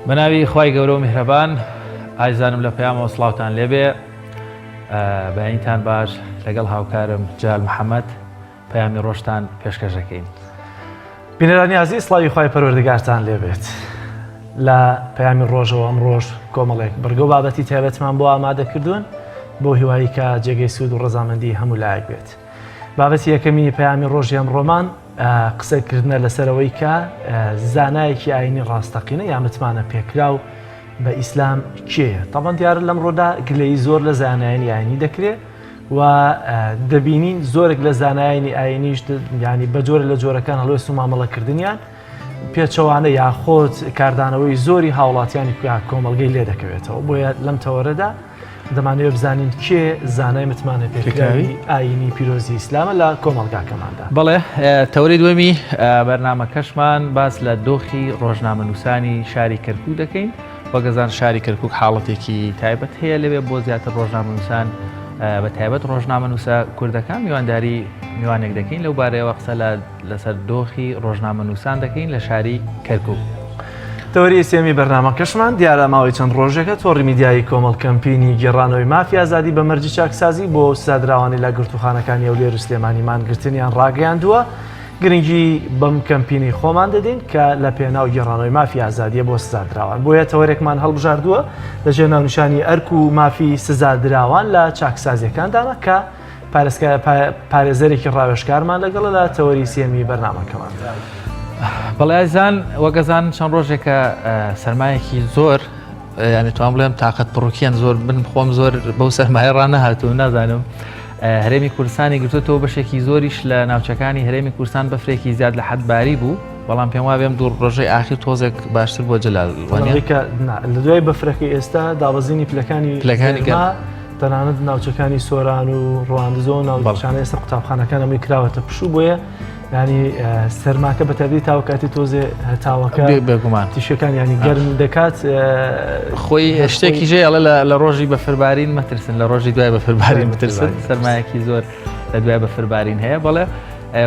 بەناوی خوای گەورە و میهرەبان ئایزانم لە پەیامەوە سڵاوتان لێبێ بەیانیتان باش لەگەڵ هاوکارم جەلال محەممەد پەیامی ڕۆژتان پێشکەش دەکەین. بینەرانی ئازیز سڵاوی خوای پەروەردگارتان لێبێت لە پەیامی ڕۆژەوە ئەم ڕۆژ کۆمەڵێک بڕگە و بابەتی تایبەتمان بۆ ئامادە کردوون بۆ هیوایی کە جێگەی سوود و ڕەزامەندی هەموو لایەک بێت بابەتی یەکەمی پەیامی ڕۆژی ئەمڕۆمان قسەکردنە لەسەرەوەی کە زانایەکی ئاینی ڕاستەقینە یا متمانە پێکراو بە ئیسلام کێیە تەبەن دیارە لەمڕۆدا گلەیی زۆر لە زانایانی ئاینی دەکرێت و دەبینین زۆرێک لە زانایانی ئاینیش ینی بە جۆرە لە جۆرەکان هەڵوێست و مامەڵەکردنیان پێچەوانە یاخۆت کاردانەوەی زۆری هاوڵاتیانی کۆمەڵگەی لێ دەکەوێتەوە بۆیە لەم تەوەرەدا دەمانەوێت بزانین کێ زانای متمانە پێکراوی ئاینی پیرۆزی ئیسلامە لە کۆمەڵگاکەماندا. بەڵێ تەوەری دووەمی بەرنامەکەشمان باس لە دۆخی ڕۆژنامەنووسانی شاری کەرکوک دەکەین. وەک ئەزان شاری کەرکوک حاڵەتێکی تایبەت هەیە لەوێ بۆ زیاتر ڕۆژنامەنووسان بە تایبەت ڕۆژنامەنووسە کوردەکان میوانداری میوانێک دەکەین لەو بارەیەوە قسە لە لەسەر دۆخی ڕۆژنامەنووسان دەکەین لە شاری کەرکوک. تەوەری سێمی بەرنامەکەشمان دیارە ماوەی چەند ڕۆژێکە تۆڕی میدیایی کۆمەڵ کەمپینی گێڕانەوەی مافی ئازادی بە مەرجی چاکسازی بۆ سزادراوانی لە گرتووخانەکانی هەولێر و سلێمانی مانگرتنیان ڕاگەیاندووە گرنگی بەم کەمپینەی خۆمان دەدەین کە لە پێناو گێڕانەوەی مافی ئازادیە بۆ سزادراوان بۆیە تەوەرێکمان هەڵبژاردووە لەژێر ناونیشانی ئەرک و مافی سزادراوان لە چاکسازیەکاندانە کە پارێزەرێکی ڕاوێژکارمان لەگەڵە لە تەوەری سێمی بەرنامەکەمان. بەڵێ ئازیزان وەک ئەزانن چەند ڕۆژێکە سەرمایەکی زۆر یعنی توان بڵێم تاقەت پڕوکیان زۆر من خۆم زۆر بەو سەرمایە ڕانەهاتوو نازانم هەرێمی کوردستانی گرتوتەوە بەشێکی زۆریش لە ناوچەکانی هەرێمی کوردستان بەفرێکی زیاد لە حەد باری بوو بەڵام پێم وابێم دوو ڕۆژەی ئاخیر تۆزێک باشتر بۆ جەلال لە دوای بەفرەکەی ئێستا دابەزینی پلەکانی پلەکانی گەرما تەنانەت ناوچەکانی سۆران و ڕواندزۆ ناوچانە ئێستا قوتابخانەکان ئەمەی کراوەتە پشوو بۆیە ینی سەرماکە بە تەبی تاوکاتی تۆزێ هەتاوەکە بێگومان تیشەکان ینی گەرم دەکات خۆی شتێکی ژێ ئەڵێ لە ڕۆژی بەفربارین مەترسن لە ڕۆژی دوای بەفربارین بترسن سەرمایەکی زۆر لە دوای بەفربارین هەیە بەڵێ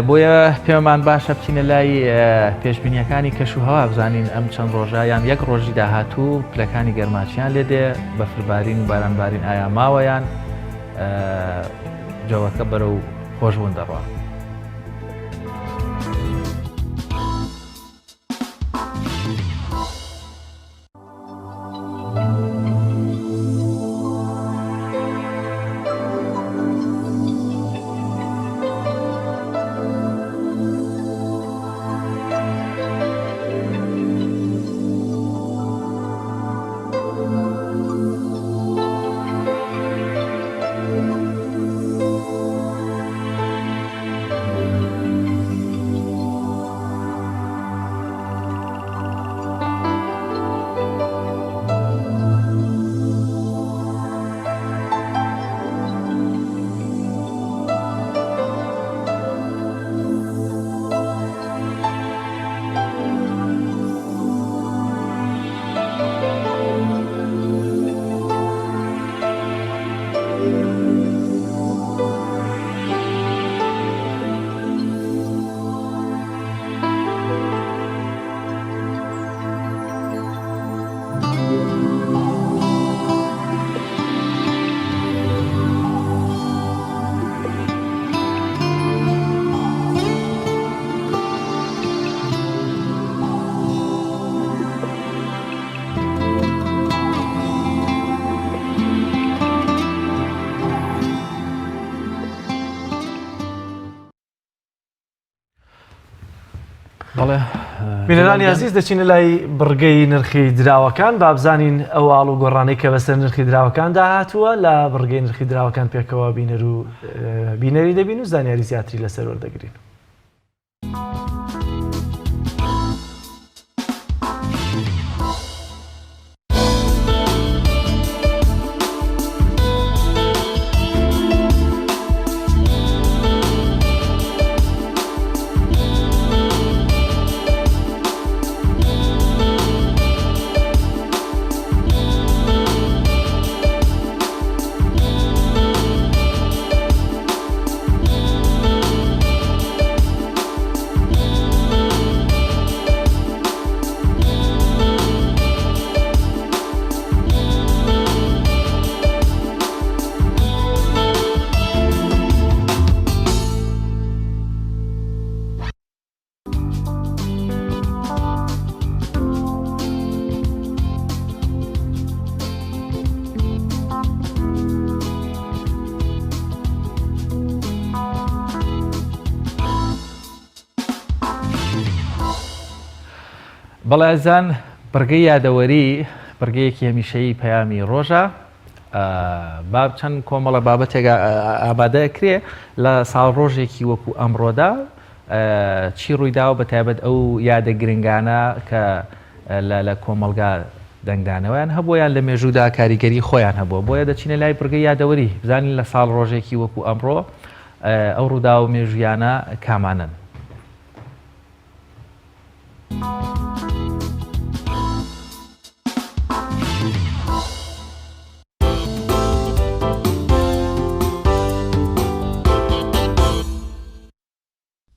بۆیە پێمان باشە بچینە لای پێشبینیەکانی کەش و هەوا بزانین ئەم چەند ڕۆژە یان یەک ڕۆژی داهاتوو پلەکانی گەرماچیان لێ دێ بەفربارین و بارانبارین ئایا ماوەیان جەوەکە بەرەو خۆشبوون دەڕوا. بینەرانی ئازیز دەچینە لای بڕگەی نرخی دراوەکان با بزانین ئەو ئاڵ و گۆڕانەی کە بەسەر نرخی دراوەکاندا هاتووە لە بڕگەی نرخی دراوەکان پێکەوە بینەر و بینەری دەبین و زانیاری زیاتری لەسەر وەردەگرین. بەڵێ ئازیزان بڕگەی یادەوەری بڕگەیەکی هەمیشەیی پەیامی ڕۆژە با چەند کۆمەڵە بابەتێک ئامادەکرێ لە ساڵ ڕۆژێکی وەکو ئەمڕۆدا چی ڕوویداوە بە تایبەت ئەو یادە گرنگانە کە لە کۆمەڵگا دەنگدانەوەیان هەبووە یان لە مێژوودا کاریگەری خۆیان هەبووە بۆیە دەچینە لای بڕگەی یادەوەری بزانین لە ساڵ ڕۆژێکی وەکو ئەمڕۆ ئەو ڕووداوە مێژوویانە کامانەن.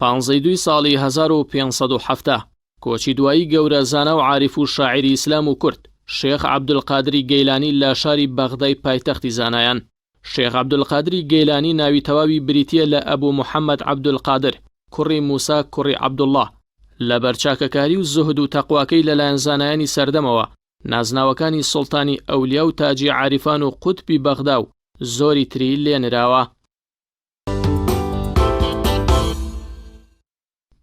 پانزەی دووی ساڵی 1570 کۆچی دوایی گەورە زانا و عاریف و شاعیری ئیسلام و کورد شێخ عەبدولقادری گەیلانی لە شاری بەغدای پایتەختی زانایان. شێخ عەبدولقادری گەیلانی ناوی تەواوی بریتییە لە ئەبو محەمەد عەبدولقادر کوڕی موسا کوڕی عەبدوڵڵا، لەبەر چاکەکاری و زوهد و تەقواکەی لەلایەن زانایانی سەردەمەوە نازناوەکانی سوڵتانی ئەولیا و تاجی عاریفان و قوتبی بەغدا و زۆری تری لێنراوە.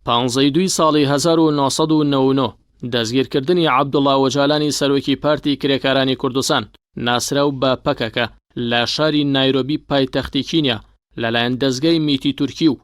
پانزەی دووی ساڵی 1999 دەستگیرکردنی عەبدوڵا ئۆجالانی سەرۆکی پارتی کرێکارانی کوردستان ناسراو بە پەکەکە لە شاری نایرۆبی پایتەختی کینیا لەلایەن دەزگای میتی تورکی و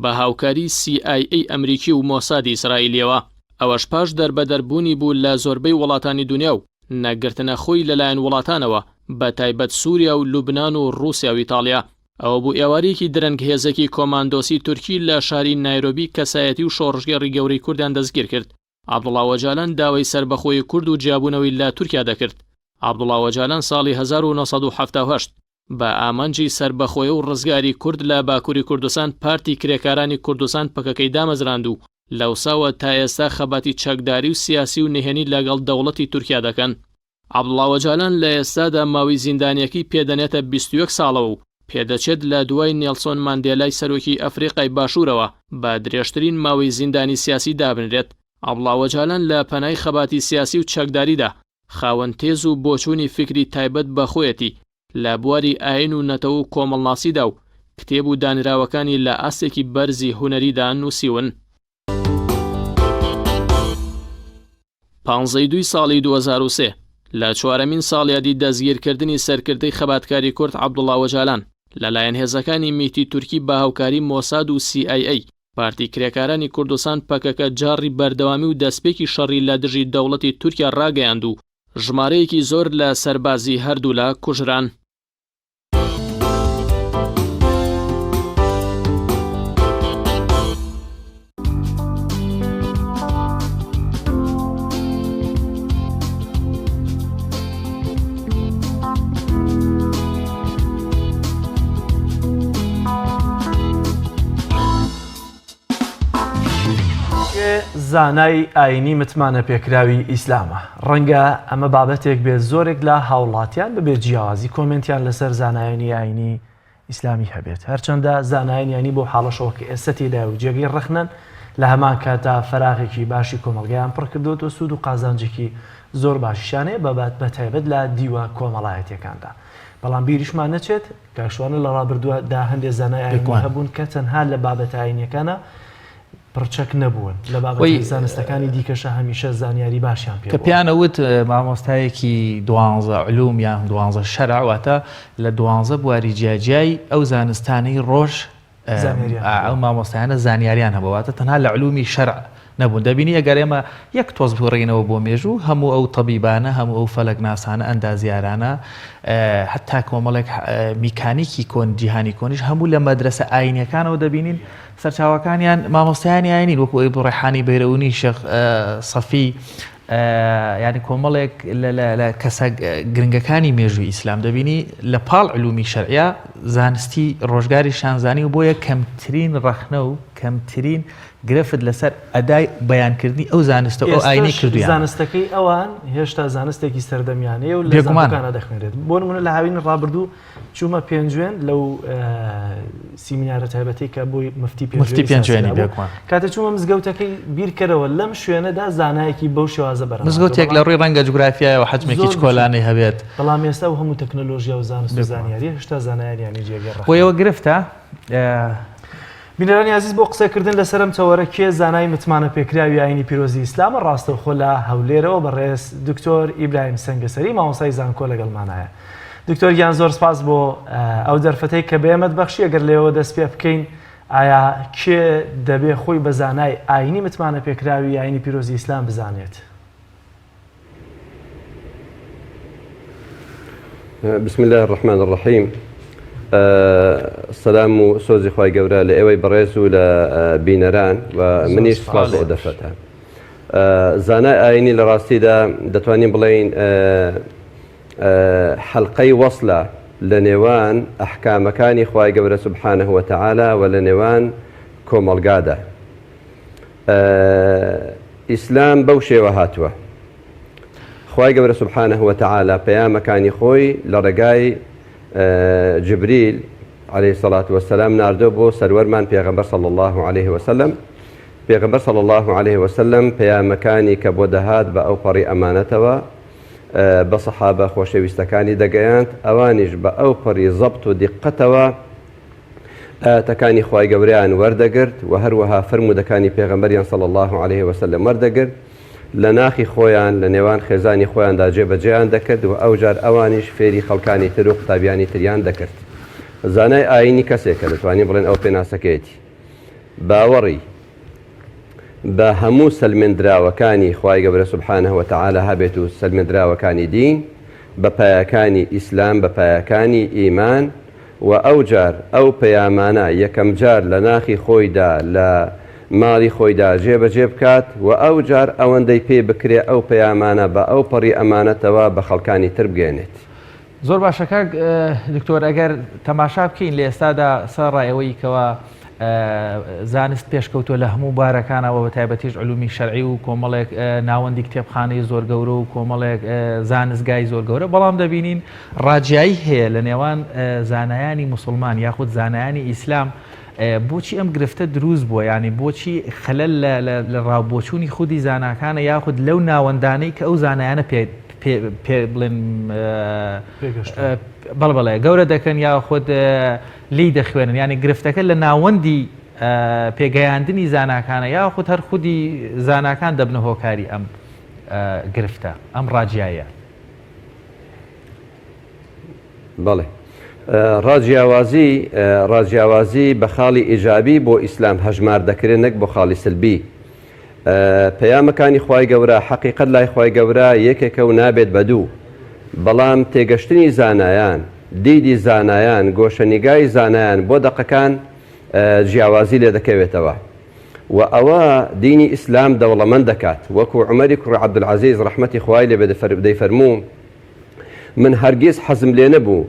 بە هاوکاری سی ئای ئەی ئەمریکی و مۆسادی ئیسرائیلیەوە ئەوەش پاش دەربەدەربوونی بوو لە زۆربەی وڵاتانی دونیا و نەگرتنەخۆی لەلایەن وڵاتانەوە بە تایبەت سوریا و لوبنان و ڕوسیا و ئیتاڵیا. ئەوە بوو ئێوارەیەکی درەنگ هێزێکی کۆماندۆسی تورکی لە شاری نایرۆبی کەسایەتی و شۆڕشگێڕی گەورەی کوردیان دەستگیر کرد. عەبدوڵا ئۆجالان داوای سەربەخۆیی کورد و جیابوونەوەی لە تورکیا دەکرد. عەبدوڵا ئۆجالان ساڵی 1978 بە ئامانجی سەربەخۆی و ڕزگاری کورد لە باکووری کوردستان پارتی کرێکارانی کوردستان پەکەکەی دامەزراند و لەوساوە تا ئێستا خەباتی چەکداری و سیاسی و نهێنی لەگەڵ دەوڵەتی تورکیا دەکەن. عەبدوڵا ئۆجالان لە ئێستادا ماوەی زیندانییەکەی پێدەنێتە 21 ساڵەوە و پێدەچێت لە دوای نێڵسۆن ماندێلای سەرۆکی ئەفریقای باشوورەوە بە درێژترین ماوەی زیندانی سیاسی دابنرێت. عەبدوڵا ئۆجالان لە پەنای خەباتی سیاسی و چەکداریدا خاوەن تێز و بۆچوونی فیکری تایبەت بە خۆیەتی لە بواری ئایین و نەتەوە و کۆمەڵناسیدا و کتێب و دانراوەکانی لە ئاستێکی بەرزی هونەریدا نووسیون. پانزەی دووی ساڵی 2003 لە چوارەمین ساڵیادی دەستگیرکردنی سەرکردەی خەباتکاری کورد عەبدوڵا ئۆجالان لەلایەن هێزەکانی میتی تورکی بە هاوکاری مۆساد و سی ئای ئەی، پارتی کرێکارانی کوردستان پەکەکە جاڕی بەردەوامی و دەستپێکی شەڕی لە دژی دەوڵەتی تورکیا ڕاگەیاند و ژمارەیەکی زۆر لە سەربازی هەردوولا کوژران. کێ زانای ئاینی متمانەپێکراوی ئیسلامە؟ ڕەنگە ئەمە بابەتێک بێت زۆرێک لە هاوڵاتیان بەبێ جیاوازی کۆمێنتیان لەسەر زانایانی ئاینی ئیسلامی هەبێت هەرچەندە زانایانی ئاینی بەو حاڵەشەوە کە ئێستا تێدایە و جێگەی ڕەخنەن لە هەمان کاتدا فەراغێکی باشی کۆمەڵگەیان پڕ کردووەتەوە سوود و قازانجێکی زۆر باشیشیان هەیە بە تایبەت لە دیوە کۆمەڵایەتیەکاندا بەڵام بیریشمان نەچێت کاک شوانە لە ڕابردووە دا هەندێ زانای ئاینی هەبوون کە تەنها لە بابەتە ئاینیەکانە پڕچەک نەبوون لە بابەتی زانستەکانی دیکەشە هەمیشە زانیاری باشیان پێ کە پێیانە وت مامۆستایەکی دوانزە علوم یان دوانزە شەرع واتە لە دوانزە بواری جیاجیای ئەو زانستانەی ڕۆژ ئەو مامۆستایانە زانیاریان هەبوو واتە تەنها لە علومی شەرع نەبوون دەبینی ئەگەر ئێمە یەک تۆز بگەڕێینەوە بۆ مێژوو هەموو ئەو تەبیبانە هەموو ئەو فەلەکناسانە ئەندازیارانە هەتا کۆمەڵێک میکانیکی کۆن جیهانی کۆنیش هەموو لە مەدرسە ئاینیەکانەوە دەبینین سەرچاوەکانیان مامۆستایانی ئاینین وەکو ئەبو ڕێحانی بەیرەونی شێخ سەفی یعنی کۆمەڵێک لە کەسە گرنگەکانی مێژووی ئیسلام دەبینی لە پاڵ علومی شەرعە زانستی ڕۆژگاری شانزانی و بۆیە کەمترین ڕەخنە و کەمترین گرفت لەسەر ئەدای بەیانکردنی ئەو زانستە و ئەو ئاینەی کردوویانە. زانستەکەی ئەوان هێشتا زانستێکی سەردەمیانەیە و لە زانکۆکانا دەخوێنرێت. بۆ نموونە لە هاوینی ڕابردوو چوومە پێنجوێن لەو سیمینارە تایبەتەی کە بۆی مفتی پێنجوێنی بێگومان. کاتێ چوومە مزگەوتەکەی بیرکەرەوە لەم شوێنەدا زانایەکی بەو شێوازە بەرهەم هاتووە. مزگەوتێک لە ڕووی ڕەنگە جوگرافیایەوە حەجمێکی چکۆلانەی هەبێت. بەڵام ئێستا و هەموو تەکنەلۆژیا و زانست و زانیارییە هێشتا زانایانیانی جێگەی ڕەخنەن. بۆیەوە گرفتە. بینەرانی ئازیز بۆ قسەکردن لەسەر ئەم تەوەرە کێ زانای متمانە پێکراوی ئاینی پیرۆزی ئیسلامە ڕاستەوخۆ لە هەولێرەوە بەڕێز دکتۆر ئیبراهیم سەنگەسەری مامۆستای زانکۆ لەگەڵمانایە. دکتۆر گیان زۆر سپاس بۆ ئەو دەرفەتەی کە بە ئێمەت بەخشی ئەگەر لێوە دەست پێ بکەین ئایا کێ دەبێ خۆی بە زانای ئاینی متمانە پێکراوی ئاینی پیرۆزی ئیسلام بزانێت؟ بسم الله الرحمن الرحیم سلام و سۆزی خوای گەورە لە ئێوەی بەڕێز و لە بینەران و منیش سپاس بۆ دەرفەتە زانای ئاینی لە ڕاستیدا دەتوانین بڵێین حەلقەی وەصلە لە نێوان ئەحکامەکانی خوای گەورە سبحانه وتعالی و لە نێوان کۆمەڵگادا ئیسلام بەو شێوە هاتووە خوای گەورە سبحانه وتعالی پەیامەکانی خۆی لە ڕێگای جبریل عليه الصلاة والسلام ناردۆ بۆ سەروەرمان پێغەمبەر صلی الله عليه وسلم پێغەمبەر صلی الله عليه وسلم پەیامەکانی کە بۆ دەهات بە ئەوپەڕی ئەمانەتەوە بە سەحابە خۆشەویستەکانی دەگەیاند، ئەوانیش بە ئەوپەڕی زەبت و دیققەتەوە ئایەتەکانی خوای گەورەیان وەردەگرت و هەروەها فەرموودەکانی پێغەمبەریان صلی اللە علیه وسلم وەردەگرت لە ناخی خۆیان لە نێوان خێزانی خۆیاندا جێبەجێیان دەکرد و ئەوجار ئەوانیش فێری خەڵکانی تر و قوتابیانی تریان دەکرد. زانای ئایینی کەسێکە دەتوانین بڵێن ئەو پێناسەکەیەتی باوەڕی بە هەموو سەلمێندراوەکانی خوای گەورە سبحانە وتعالی هەبێت و سەلمێندراوەکانی دین بە پایەکانی ئیسلام بە پایەکانی ئیمان و ئەوجار ئەو پەیامانە یەکەمجار لە ناخی خۆیدا لە ماڵی خۆیدا جێ بەجێ بکات و ئەوجار ئەوەندەی پێی بکرێ ئەو پەیامانە بە ئەوپەڕی ئەمانەتەوە بە خەڵکانی تر بگەیەنێت. زۆر باشە کاک دکتۆر ئەگەر تەماشا بکەین لە ئێستادا سەرڕای ئەوەی کەوا زانست پێشکەوتووە لە هەموو بارەکانەوە بە تایبەتیش علومی شەرعی و کۆمەڵێک ناوەندی کتێبخانەی زۆر گەورە و کۆمەڵێک زانستگای زۆر گەورە بەڵام دەبینین ڕاجیایی هەیە لە نێوان زانایانی مسلمان یاخود زانایانی ئیسلام بۆچی ئەم گرفتە دروست بووە یعنی بۆچی خەلەل لە ڕاوبۆچوونی خودی زاناکانە یاخود لەو ناوەندانەی کە ئەو زانایانە پێ پێ بڵێن بەڵ بەڵێ گەورە دەکەن یاخود لی دەخوێنن ینی گرفتەکە لە ناوەندی پێگەیاندنی زاناکانە یاخود هەر خودی زاناکان دەبنە هۆکاری ئەم گرفتە ئەم ڕاجیایە. بەڵێ ڕاجیاوازی ڕاجیاوازی بە خاڵی ئیجابی بۆ ئیسلام هەژمار دەکرێت نەک بۆ خاڵی سلبی پەیامەکانی خوای گەورە حەقیقەت لای خوای گەورە یەکێکە و نابێت بە دوو بەڵام تێگەشتنی زانایان دیدی زانایان گۆشەنیگای زانایان بۆ دەقەکان جیاوازی لێ دەکەوێتەوە و ئەوە دینی ئیسلام دەوڵەمەند دەکات وەکو عومەری کوڕی عەبدولعەزیز ڕەحمەتی خوای لێ بێت دەیفەرموو من هەرگیز حەزم لێ نەبوو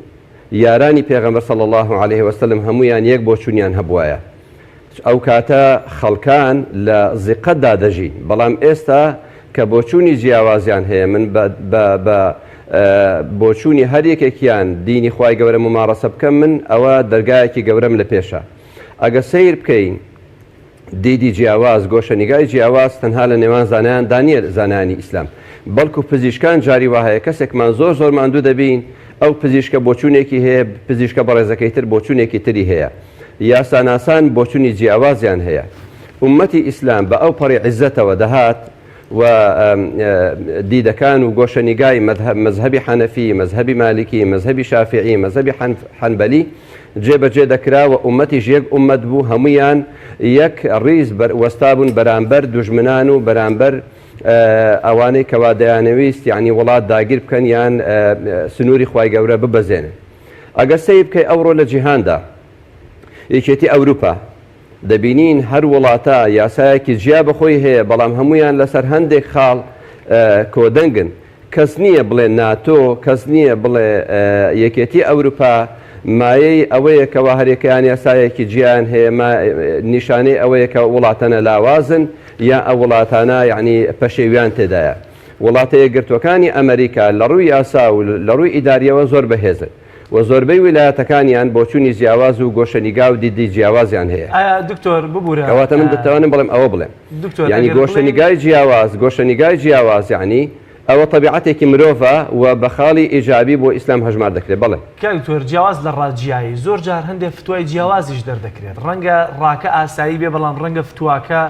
یارانی پێغەمبەر صلی اللە علیه وسلم هەموویان یەک بۆچوونیان هەبوایە ئەو کاتە خەڵکان لە زیقەتدا دەژین بەڵام ئێستا کە بۆچوونی جیاوازیان هەیە من بە بە بە بۆچوونی هەر یەکێکیان دینی خوای گەورە ممارەسە بکەم من ئەوە دەرگایەکی گەورەم لە پێشە ئەگە سەیر بکەین دیدی جیاواز، گۆشەنیگای جیاواز تەنها لە نێوان زانایان دا نییە زانایانی ئیسلام، بەڵکو پزیشکان جاری وا هەیە کەسێکمان زۆر زۆر ماندوو دەبین ئەو پزیشکە بۆچوونێکی هەیە پزیشکە بەڕێزەکەی تر بۆچوونێکی تری هەیە یاساناسان بۆچونی جیاوازیان هەیە ئوممەتی ئیسلام بە ئەوپەڕی عیزەتەوە دەهات و دیدەکان و گۆشەنیگای مەزهەبی حەنەفی، مەزهەبی مالیکی، مەزهەبی شافیعی، مەزهەبی حەنبەلی جێ بەجێ دەکرا و ئوممەتیش یەک ئوممەت بوو هەموویان یەک ڕیز وەستابوون بەرامبەر دوژمنان و بەرامبەر ئەوانەی کەوا دەیانەویست یانی وڵات داگیر بکەن یان سنووری خوای گەورە ببەزێنن. ئەگەر سەیر بکەی ئەوڕۆ لە جیهاندا یەکێتی ئەوروپا، دەبینین هەر وڵاتە یاسایەکی جیا بە خۆی هەیە، بەڵام هەموویان لەسەر هەندێک خاڵ کۆدەنگن. کەس نییە بڵێ ناتۆ، کەس نییە بڵێ یەکێتی ئەوروپا مایەی ئەوەیە کەوا هەریەکەیان یاسایەکی جیایان هەیە، نیشانەی ئەوەیە کە وڵاتەنە لاوازن یا ئەو وڵاتانە یەعنی پەشێویان تێدایە. وڵاتە یەکگرتووەکانی ئەمەریکا لە ڕووی یاسا و لە ڕووی ئیدارییەوە زۆر بەهێزن. و زۆربەی ویلایەتەکانیان بۆچوونی جیاواز و گۆشەنیگا و دیدی جیاوازیان هەیە. ئایا دکتۆر ببورە. کەواتە من دەتوانم بڵێم ئەوە بڵێم. دکتۆر یانی ئەگەر بڵێین. گۆشەنیگای جیاواز، گۆشەنیگای جیاواز یانی. ئەوە تەبیعەتێکی مرۆڤە و بە خاڵی ئیجابی بۆ ئیسلام هەژمار دەکرێت. بەڵێ. کاک دکتۆر جیاواز لە ڕا جیایی زۆر جار هەندێ فتوای جیاوازیش دەردەکرێت ڕەنگە ڕاکە ئاسایی بێ بەڵام ڕەنگە فتواکە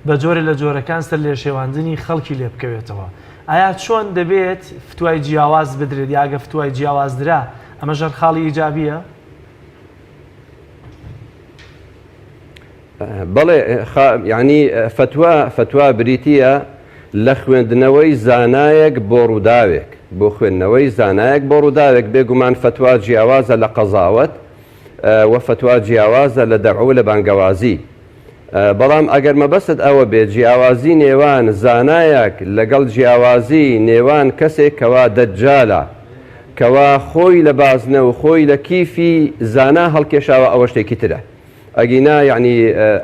بە جۆرێ لە جۆرەکان سەر لێشێواندنی خەڵکی لێ بکەوێتەوە ئایا چۆن دەبێت فتوای جیاواز بدرێت یا گە فتوای جیاواز درا ئەمەش هەر خاڵی ئیجابیە؟ بەڵێ یانی فەتوا فەتوا بریتییە لە خوێندنەوەی زانایەک بۆ ڕووداوێک بۆ خوێندنەوەی زانایەک بۆ ڕووداوێک بێگومان فەتوا جیاوازە لە قەزاوەت و فەتوا جیاوازە لە دەعو لە بانگەوازی بەڵام ئەگەر مەبەستت ئەوە بێت جیاوازی نێوان زانایەک لەگەڵ جیاوازی نێوان کەسێک کەوا دەجالە کەوا خۆی لە بازنە و خۆی لە کیفی زانا هەڵکێشاوە ئەوە شتێکی ترە ئەگینا یەعنی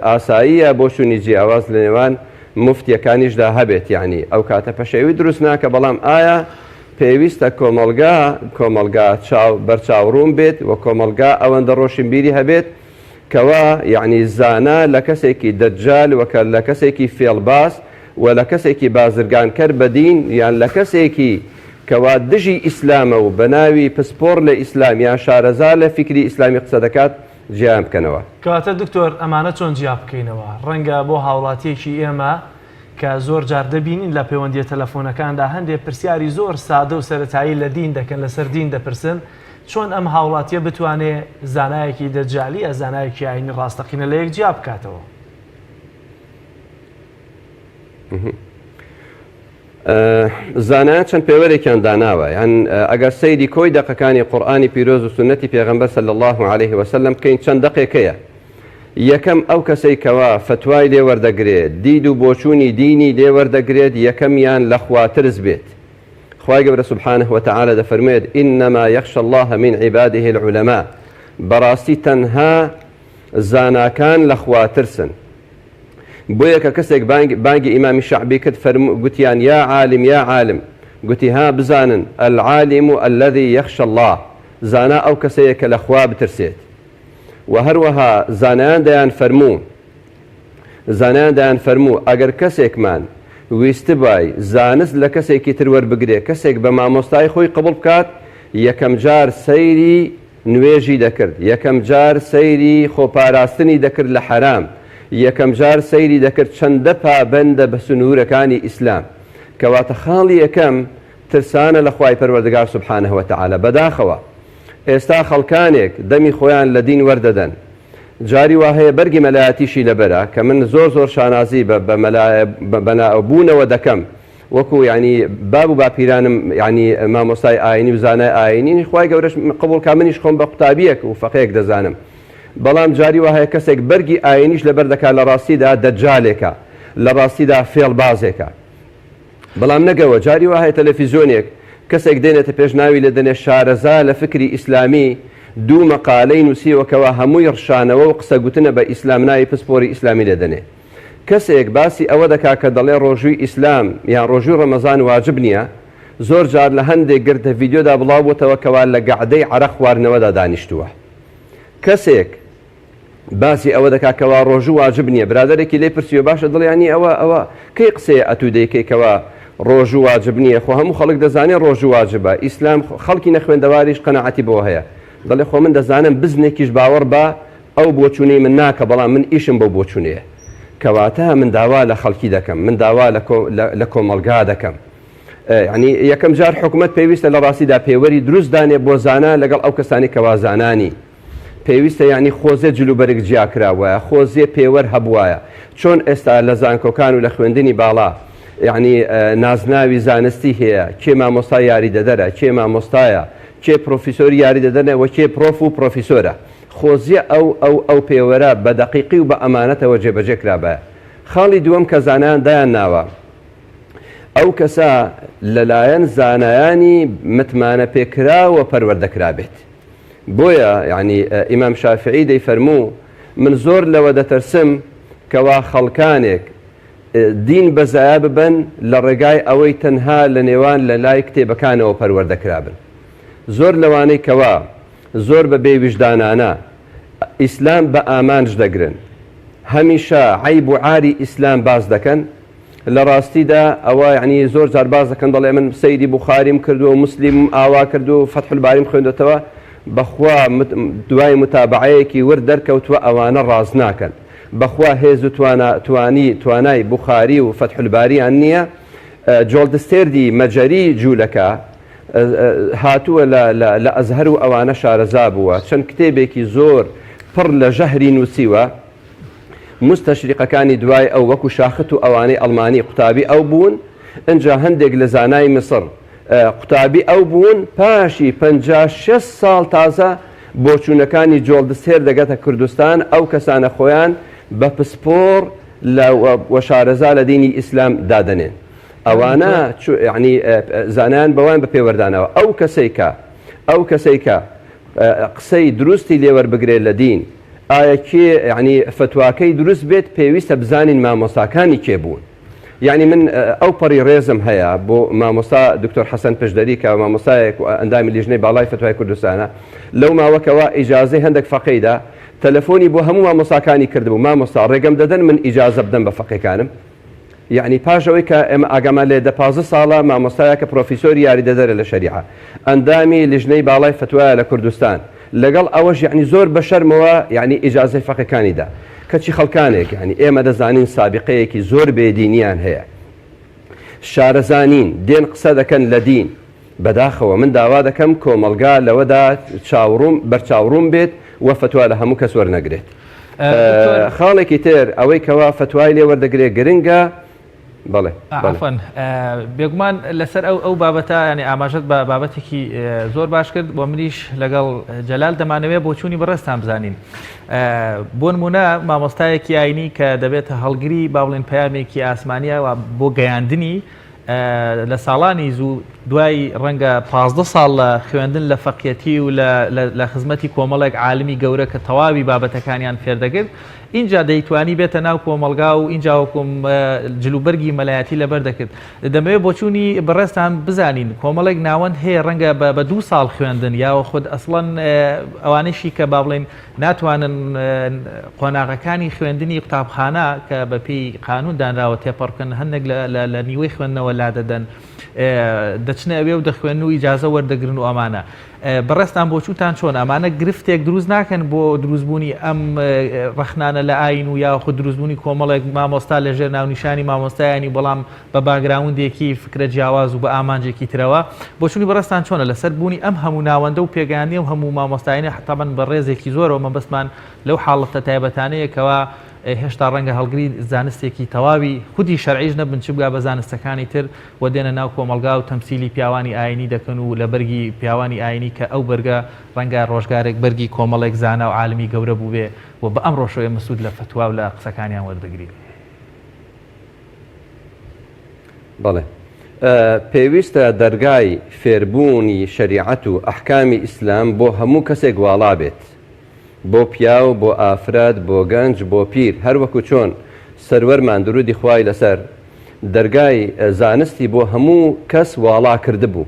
ئاساییە بۆچوونی جیاواز لە نێوان موفتیەکانیشدا هەبێت یەعنی ئەو کاتە پەشێوی دروست ناکە بەڵام ئایا پێویستە کۆمەڵگا کۆمەڵگا چاو بەرچاوڕوون بێت و کۆمەڵگا ئەوەندە ڕۆشنبیری هەبێت کەوا یەعنی زانا لە کەسێکی دەجال و کە لە کەسێکی فێڵباز و لە کەسێکی بازرگانکەر بە دین یان لە کەسێکی کەوا دژی ئیسلامە و بە ناوی پسپۆڕ لە ئیسلام یان شارەزا لە فیکری ئیسلامی قسە دەکات جیایان بکەنەوە. کەواتە دکتۆر ئەمانە چۆن جیا بکەینەوە؟ ڕەنگە بۆ هاوڵاتیەکی ئێمە کە زۆر جار دەبینین لە پەیوەندیە تەلەفۆنەکاندا هەندێ پرسیاری زۆر سادە و سەرەتایی لە دین دەکەن لەسەر دین دەپرسن چۆن ئەم هاوڵاتیە بتوانێ زانایەکی دەجالی یا زانایەکی ئاینی ڕاستەقینە لە یەک جیا بکاتەوە؟ زانایان چەند پێوەرێکیان داناوە یان ئەگەر سەیری کۆی دەقەکانی قورئانی پیرۆز و سوننەتی پێغەمبەر صلی اللە علیه وسلم بکەین چەند دەقێک هەیە یەکەم ئەو کەسەی کەوا فەتوای لێ وەردەگرێت دید و بۆچوونی دینی لێ وەردەگرێت یەکەمیان لە خوا ترس بێت خوای گەورە سبحانه وتعالی دەفەرموێت انما یخشى الله من عباده العلماء بەڕاستی تەنها زاناکان لە خوا ترسن بۆیە کە کەسێک بانگ بانگی ئیمامی شەعبی کرد فەرموو گوتیان یا عالم یا عالم گوتی ها بزانن العالم الذی یخشی اللە زانا ئەو کەسەیە کە لە خوا بترسێت و هەروەها زانایان دەیان فەرموو زانایان دەیان فەرموو ئەگەر کەسێکمان ویستبای زانست لە کەسێکی تر وەربگرێ کەسێک بە مامۆستای خۆی قبوڵ بکات یەکەم جار سەیری نوێژی دەکرد، یەکەم جار سەیری خۆپاراستنی دەکرد لە حەرام، یەکەم جار سەیری دەکرد چەندە پابەندە بە سنوورەکانی ئیسلام. کەواتە خاڵی یەکەم ترسانە لە خوای پەروەردگار سبحانە وتعالی. بەداخەوە ئێستا خەڵکانێک دەمی خۆیان لە دین وەردەدەن، جاری وا هەیە بەرگی مەلایەتیشی لەبەرە، کە من زۆر زۆر شانازی بە بە مەلا بە بوونەوە دەکەم، وەکو یانی باب و باپیرانم یانی مامۆستای ئاینی و زانای ئاینین خوای گەورەش قبوڵ کا منیش خۆم بە قوتابیەک و فەقێک دەزانم بەڵام جاری وا هەیە کەسێک بەرگی ئاینیش لەبەر دەکا لە ڕاستیدا دەجالێکە لە ڕاستیدا فێڵبازێکە بەڵام نەگەوە جاری وا هەیە تەلەفیزیۆنێک کەسێک دێنێتە پێش ناوی لێ دەنێ شارەزا لە فکری ئیسلامی دوو مەقالەی نووسیوە کەوا هەمووی ڕشانەوە و قسە گوتنە بە ئیسلام ناوی پسپۆری ئیسلامی لێ دەنێ کەسێک باسی ئەوە دەکا کە دەڵێ ڕۆژووی ئیسلام یان ڕۆژووی ڕەمەزان واجب نییە، زۆر جار لە هەندێک گرتە ڤیدیۆدا بڵاو بۆتەوە کەوا لە گەعدەی عەرەق خواردنەوەدا دانیشتووە. کەسێک باسی ئەوە دەکا کەوا ڕۆژوو واجب نییە، برادەرێکی لێی پرسیوە باشە دڵی یانی ئەوە ئەوە کەی قسەیە ئەتوو دەیکەی کەوا ڕۆژوو واجب نییە، خۆ هەموو خەڵک دەزانێ ڕۆژوو واجبە، ئیسلام خەڵکی نەخوێندەواریش قەناعەتی بەوە هەیە. دەڵێ خۆ من دەزانم بزنێکیش باوەڕ بە ئەو بۆچونەی من ناکە بەڵام من ئیشم بەو بۆچونەیە کەواتە من داوا لە خەڵکی دەکەم من داوا لە کۆمەڵگا دەکەم یعنی یەکەم جار حکومت پێویستە لە ڕاستیدا پێوەری دروست دانێ بۆ زانا لەگەڵ ئەو کەسانی کەوا زانانی پێویستە یعنی خۆزێ جلوبەرگ جیاکراوایە خۆزیێ پێوەر هەبوایە چۆن ئێستا لە زانکۆکان و لە خوێندنی باڵا یعنی نازناوی زانستی هەیە کێ مامۆستا یاریدەدەرە کێ مامۆستایە کێ پرۆفیسۆری یاریدەدەرە وە کێ پرۆف و پرۆفیسۆرە خۆزیە ئەو ئەو ئەو پێوەرە بە دەقیقی و بە ئەمانەتەوە جێبەجێ کرابایە. خاڵی دووەم کە زانایان دایان ناوە، ئەو کەسە لەلایەن زانایانی متمانە پێکراوە پەروەردە کرابێت. بۆیە یانی ئیمام شافعی دەیفەرموو، من زۆر لەوە دەترسم کەوا خەڵکانێک دین بە زایە ببەن لە ڕێگای ئەوەی تەنها لە نێوان لە لای کتێبەکانەوە پەروەردە کرابن. زۆر لەوانەی کەوا زۆر بە بێ ویژدانانە ئیسلام بە ئامانج دەگرن هەمیشە عەیب و عاری ئیسلام باس دەکەن. لە ڕاستیدا ئەوە یعنی زۆر جار باس دەکەن دەڵێ من سەیری بوخاریم کردووە و موسلیمم ئاوا کردووە و فەتح الباریم خوێندۆتەوە بەخوا دوای متابعەیەکی ورد دەرکەوتووە ئەوانە ڕاست ناکەن بەخوا هێز و توانا توانی توانای بوخاری و فەتح الباریان نییە جۆڵدستێردی مەجەری جوولەکە هاتووە لە لە لە ئەزهەر و ئەوانە شارەزا بووە چەند کتێبێکی زۆر پڕ لە ژەهری نووسیوە موستەشریقەکانی دوای ئەو وەکو شاخت و ئەوانەی ئەڵمانی قوتابی ئەو بوون، ئنجا هەندێک لە زانای میسڕ قوتابی ئەو بوون، پاشی 50 60 ساڵ تازە بۆچوونەکانی جۆڵدستهێر دەگەتە کوردستان، ئەو کەسانە خۆیان بە پسپۆڕ لە و شارەزا لە دینی ئیسلام دادەنێن. ئەوانە یەعنی زانایان بەوان بە پێوەردانەوە. ئەو کەسەی کە ئەو کەسەی کە قسەی دروستی لێوەربگرێت لە دین، ئایا کێ یەعنی فەتواکەی دروست بێت پێویستە بزانین مامۆستاکانی کێ بوون یەعنی من ئەو پەڕی ڕێزم هەیە بۆ مامۆستا دکتۆر حەسەن پشدەری کە مامۆستایەک و ئەندامی لیژنەی باڵای فەتوای کوردستانە لەو ماوەکەوە ئیجازەی هەندێک فەقێیدا تەلەفۆنی بۆ هەموو مامۆستاکانی کردبوو مامۆستا ڕێگەم دەدەن من ئیجازە بدەم بە فەقێکانم یەعنی پاش ئەوەی کە ئێمە ئاگامان لێ دە 15 ساڵە مامۆستایە کە پرۆفیسۆری یاریدەدەرە لە شەریعە ئەندامی لیژنەی باڵای فەتوایە لە کوردستان لەگەڵ ئەوەش یەعنی زۆر بە شەرمەوە یەعنی ئیجازەی فەقێکانی دا کەچی خەڵکانێک یەعنی ئێمە دەزانین سابیقەیەکی زۆر بێ دینیان هەیە شارەزا نین دێن قسە دەکەن لە دین بەداخەوە من داوا دەکەم کۆمەڵگا لەوەدا چاوڕوون بەرچاوڕوون بێت و فەتوا لە هەموو کەس وەرنەگرێت خاڵێکی تر ئەوەی کەوا فەتوای لێ وەردەگرێت گرنگە بەڵێ بەڵێ. عەفوەن بێگومان لەسەر ئەو ئەو بابەتە یانی ئاماژەت بە بابەتێکی زۆر باش کرد بۆ منیش لەگەڵ جەلال دەمانەوێت بۆچوونی بەڕێزتان بزانین بۆ نمونە مامۆستایەکی ئاینی کە دەبێتە هەڵگری با بڵێن پەیامێکی ئاسمانیە و بۆ گەیاندنی لە ساڵانی زوو دوای ڕەنگە 15 ساڵ لە خوێندن لە فەقیەتی و لە خزمەتی کۆمەڵێک عالمی گەورە کە تەواوی بابەتەکانیان فێردەگرت ئینجا دەیتوانی بێتە ناو کۆمەڵگا و ئینجا وەکوم جلوبەرگی مەلایەتی لەبەر دەکرد. دەمەوێت بۆچوونی بەڕێزتان بزانین کۆمەڵێک ناوەند هەیە ڕەنگە بە دوو ساڵ خوێندن یا خود ئەسڵەن ئەوانەشی کە با بڵێین ناتوانن قۆناغەکانی خوێندنی قوتابخانە کە بە پێی قانون دانراوە تێپەڕ بکەن هەندێک لە نیوەی خوێندنەوە لادەدەن دەچنە ئەوێ و دەخوێن و ئیجازە وەردەگرن و ئەمانە. بەڕێزتان بۆچوونتان چۆنە؟ ئەمانە گرفتێک دروست ناکەن بۆ دروستبوونی ئەم ڕەخنانە لە ئایین و یاخود دروستبوونی کۆمەڵێک مامۆستا لە ژێر ناونیشانی مامۆستایانی بەڵام بە باگراوندێکی فکرە جیاواز و بە ئامانجێکی ترەوە؟ بۆچوونی بەڕێزتان چۆنە لەسەر بوونی ئەم هەموو ناوەندە و پێگەیاندنی ئەو هەموو مامۆستایانە تەبعەن بە ڕێزێکی زۆرەوە مەبەستمان لەو حاڵەتە تایبەتانەیە کەوا هێشتا ڕەنگە هەڵگری زانستێکی تەواوی خودی شەرعیش نەبن چ بگا بە زانستەکانی تر و دێنە ناو کۆمەڵگا و تەمسیلی پیاوانی ئاینی دەکەن و لە بەرگی پیاوانی ئاینی کە ئەو بەرگە ڕەنگە ڕۆژگارێک بەرگی کۆمەڵێک زانا و عالمی گەورە بووبێ و بە ئەمڕۆشەوە ئێمە سوود لە فەتوا و لە قسەکانیان وەردەگرین. بەڵێ پێویستە دەرگای فێربوونی شەریعەت و ئەحکامی ئیسلام بۆ هەموو کەسێک واڵا بێت. بۆ پیاو، بۆ ئافرەت، بۆ گەنج، بۆ پیر، هەر وەکو چۆن سەروەرمان درودی خوای لەسەر دەرگای زانستی بۆ هەموو کەس واڵا کردبوو،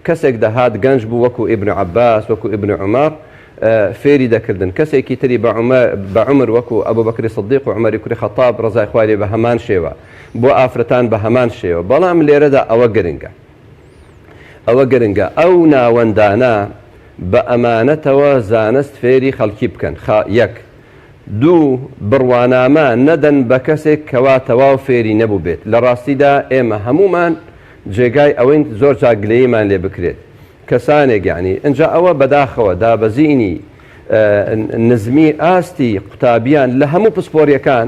کەسێک دەهات گەنج بوو وەکو ئیبن عەباس، وەکو ئیبن عومەر فێری دەکردن، کەسێکی تری بە عومر وەکو ئەبوبەکری سدیق و عومەری کوری خەتاب ڕەزای خوای لێ بە هەمان شێوە، بۆ ئافرەتان بە هەمان شێوە، بەڵام لێرەدا ئەوە گرنگە. ئەوە گرنگە ئەو ناوەندانە بە ئەمانەتەوە زانست فێری خەڵکی بکەن خا یەک. دوو، بڕوانامە نەدەن بە کەسێک کەوا تەواو فێری نەبووبێت، لە ڕاستیدا ئێمە هەموومان جێگای ئەوەین زۆر جار گلەییمان لێ بکرێت کەسانێک یانی ئنجا ئەوە بەداخەوە دابەزینی نزمی ئاستی قوتابیان لە هەموو پسپۆریەکان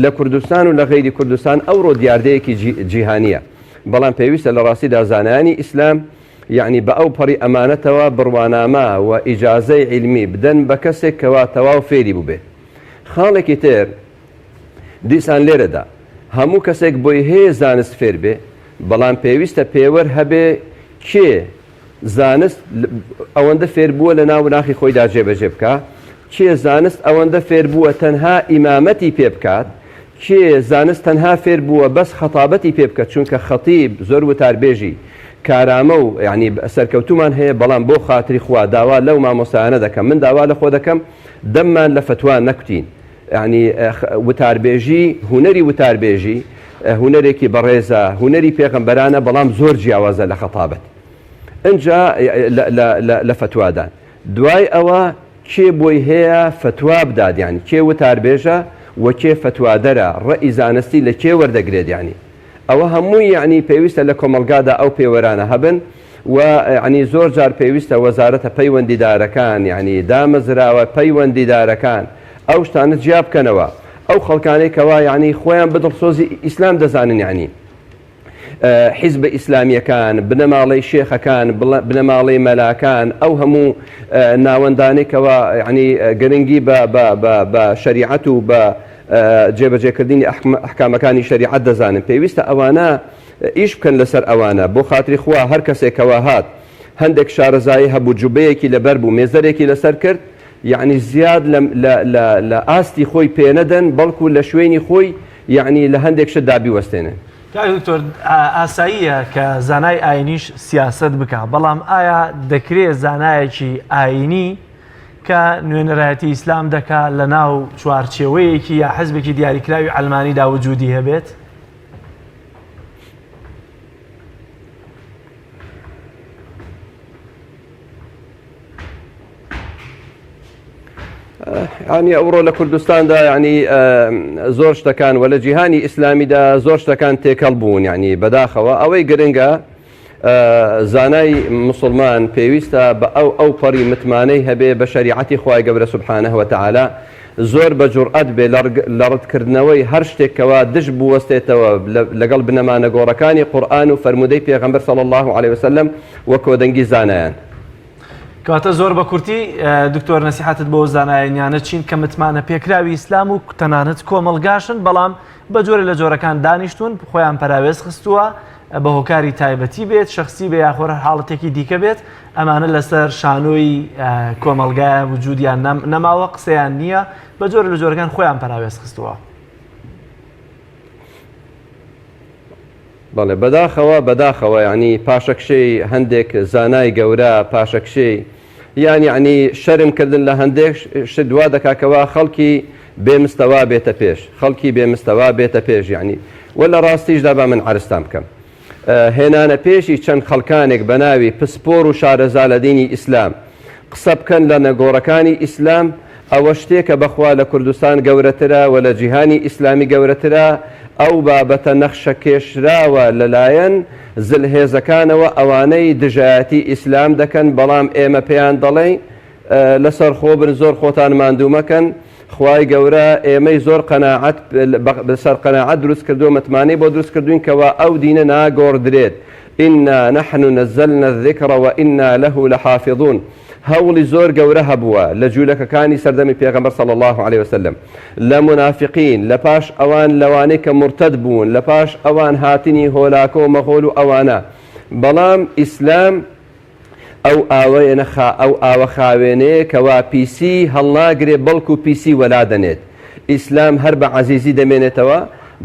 لە کوردستان و لە غەیری کوردستان ئەوڕۆ دیاردەیەکی جیهانیە. بەڵام پێویستە لە ڕاستیدا زانایانی ئیسلام یەعنی بە ئەو پەڕی ئەمانەتەوە بڕوانامە و ئیجازەی عیلمی بدەن بە کەسێک کەوا تەواو فێری بووبێت. خاڵێکی تر دیسان لێرەدا هەموو کەسێک بۆی هەیە زانست فێر بێ بەڵام پێویستە پێوەر هەبێ کێ زانست ئەوەندە فێربووە لە ناو ناخی خۆیدا جێبەجێ بکا، کێ زانست ئەوەندە فێربووە تەنها ئیمامەتی پێ بکات، کێ زانست تەنها فێربووە بەس خەتابەتی پێ بکە چونکە خەتیب زۆر وتاربێژی کارامە و یانی سەرکەوتوومان هەیە بەڵام بۆ خاتری خوا داوا لەو مامۆستایانە دەکەم من داوا لە خۆ دەکەم دەممان لە فەتوا نەکوتین یانی وتاربێژی هونەری وتاربێژی. هونەرێکی بەڕێزە، هونەری پێغەمبەرانە بەڵام زۆر جیاوازە لە خەتابەت ئنجا لە فەتوادان. دوای ئەوە کێ بۆی هەیە فەتوا بدات یانی کێ وتاربێژە و کێ فەتوادەرە، ڕەئی زانستی لە کێ وەردەگرێت یانی ئەوە هەمووی یانی پێویستە لە کۆمەڵگادا ئەو پێوەرانە هەبن و یانی زۆر جار پێویستە وەزارەتە پەیوەندیدارەکان یانی دامەزراوە پەیوەندیدارەکان ئەو شتانە جیا بکەنەوە ئەو خەڵکانەی کەوا یانی خۆیان بە دڵسۆزی ئیسلام دەزانن یانی حیزبە ئیسلامیەکان، بنەماڵەی شێخەکان، بنەماڵەی مەلاکان، ئەو هەموو ناوەندانەی کەوا یانی گرنگی بە بە بە بە شەریعەت و بە جێبەجێکردنی ئەحکامەکانی شەریعەت دەزانن پێویستە ئەوانە ئیش بکەن لەسەر ئەوانە بۆ خاتری خوا هەر کەسێک کەوا هات هەندێک شارەزایی هەبوو جوبەیەکی لەبەر بوو مێزەرێکی لەسەر کرد یعنی زیاد لە لە لە لە ئاستی خۆی پێنەدەن بەڵکو لە شوێنی خۆی یعنی لە هەندێک شتدا بیوەستێنن. کاک دکتۆر ئاساییە کە زانای ئاینیش سیاسەت بکا بەڵام ئایا دەکرێ زانایەکی ئاینی کە نوێنەرایەتی ئیسلام دەکا لە ناو چوارچێوەیەکی یا حزبێکی دیاریکراوی عەلمانیدا وجودی هەبێت؟ ینی ئەوڕۆ لە کوردستاندا ینی زۆر شتەکان و لە جیهانی ئیسلامیدا زۆر شتەکان تێکەڵ بوون ینی بەداخەوە ئەوەی گرنگە زانای مسلمان پێویستە بە ئەو ئەو پەڕی متمانەی هەبێ بە شەریعەتی خوای گەورە سبحانه وتعالی زۆر بە جورئەت بێ لە ڕەتکردنەوەی هەر شتێک کەوا دژ بوەستێتەوە لەگەڵ بنەما نەگۆڕەکانی قورئان و فەرموودەی پێغەمبەر صلی اللە علیە وسلم و کۆدەنگی زانایان. کەواتە زۆر بە کورتی دکتۆر نەسیحەتت بۆ زانایانیانە چین کە متمانە پێکراوی ئیسلام و تەنانەت کۆمەڵگاشن بەڵام بە جۆرە لە جۆرەکان دانیشتون خۆیان پەراوێز خستووە بە هۆکاری تایبەتی بێت شخصی بێ یاخۆر حاڵەتێکی دیکە بێت ئەمانە لەسەر شانۆی کۆمەڵگایە وجودیان نەماوە قسەیان نییە بە جۆرە لە جۆرەکان خۆیان پەراوێز خستووە. بەڵێ بەداخەوە بەداخەوە یعنی پاشەکشەی هەندێک زانای گەورە پاشەکشەی یان یعنی شەرم کردن لە هەندێک شت وا دەکا کەوا خەڵکی بێ مستەوا بێتە پێش خەڵکی بێ مستەوا بێتە پێش یعنی وە لە ڕاستیشدا با من عەرزتان بکەم هێنانە پێشی چەند خەڵکانێک بە ناوی پسپۆر و شارەزا لە دینی ئیسلام قسە بکەن لە نەگۆڕەکانی ئیسلام ئەوە شتێکە بەخوا لە کوردستان گەورەترە و لە جیهانی ئیسلامی گەورەترە ئەو بابەتە نەخشە کێشراوە لەلایەن زلهێزەکانەوە ئەوانەی دژایەتی ئیسلام دەکەن بەڵام ئێمە پێیان دەڵێین لەسەر خۆ بن زۆر خۆتان ماندوو مەکەن خوای گەورە ئێمەی زۆر قەناعەت لەسەر قەناعەت دروست کردووە متمانەی بۆ دروست کردوین کەوا ئەو دینە ناگۆڕدرێت انا نحن نزلنا الذکر وانا له لحافظون هەوڵی زۆر گەورە هەبووە لە جوولەکەکانی سەردەمی پێغەمبەر صلی اللە علیە وسلم لە مونافقین لە پاش ئەوان لەوانەی کە مورتەد بوون لە پاش ئەوان هاتنی هۆلاکۆ و مەغۆل و ئەوانە بەڵام ئیسلام ئەو ئاوەیە خا ئەو ئاوە خاوێنەیە کەوا پیسی هەڵناگرێ بەڵکو پیسی وەلا دەنێت ئیسلام هەر بە عەزیزی دەمێنێتەوە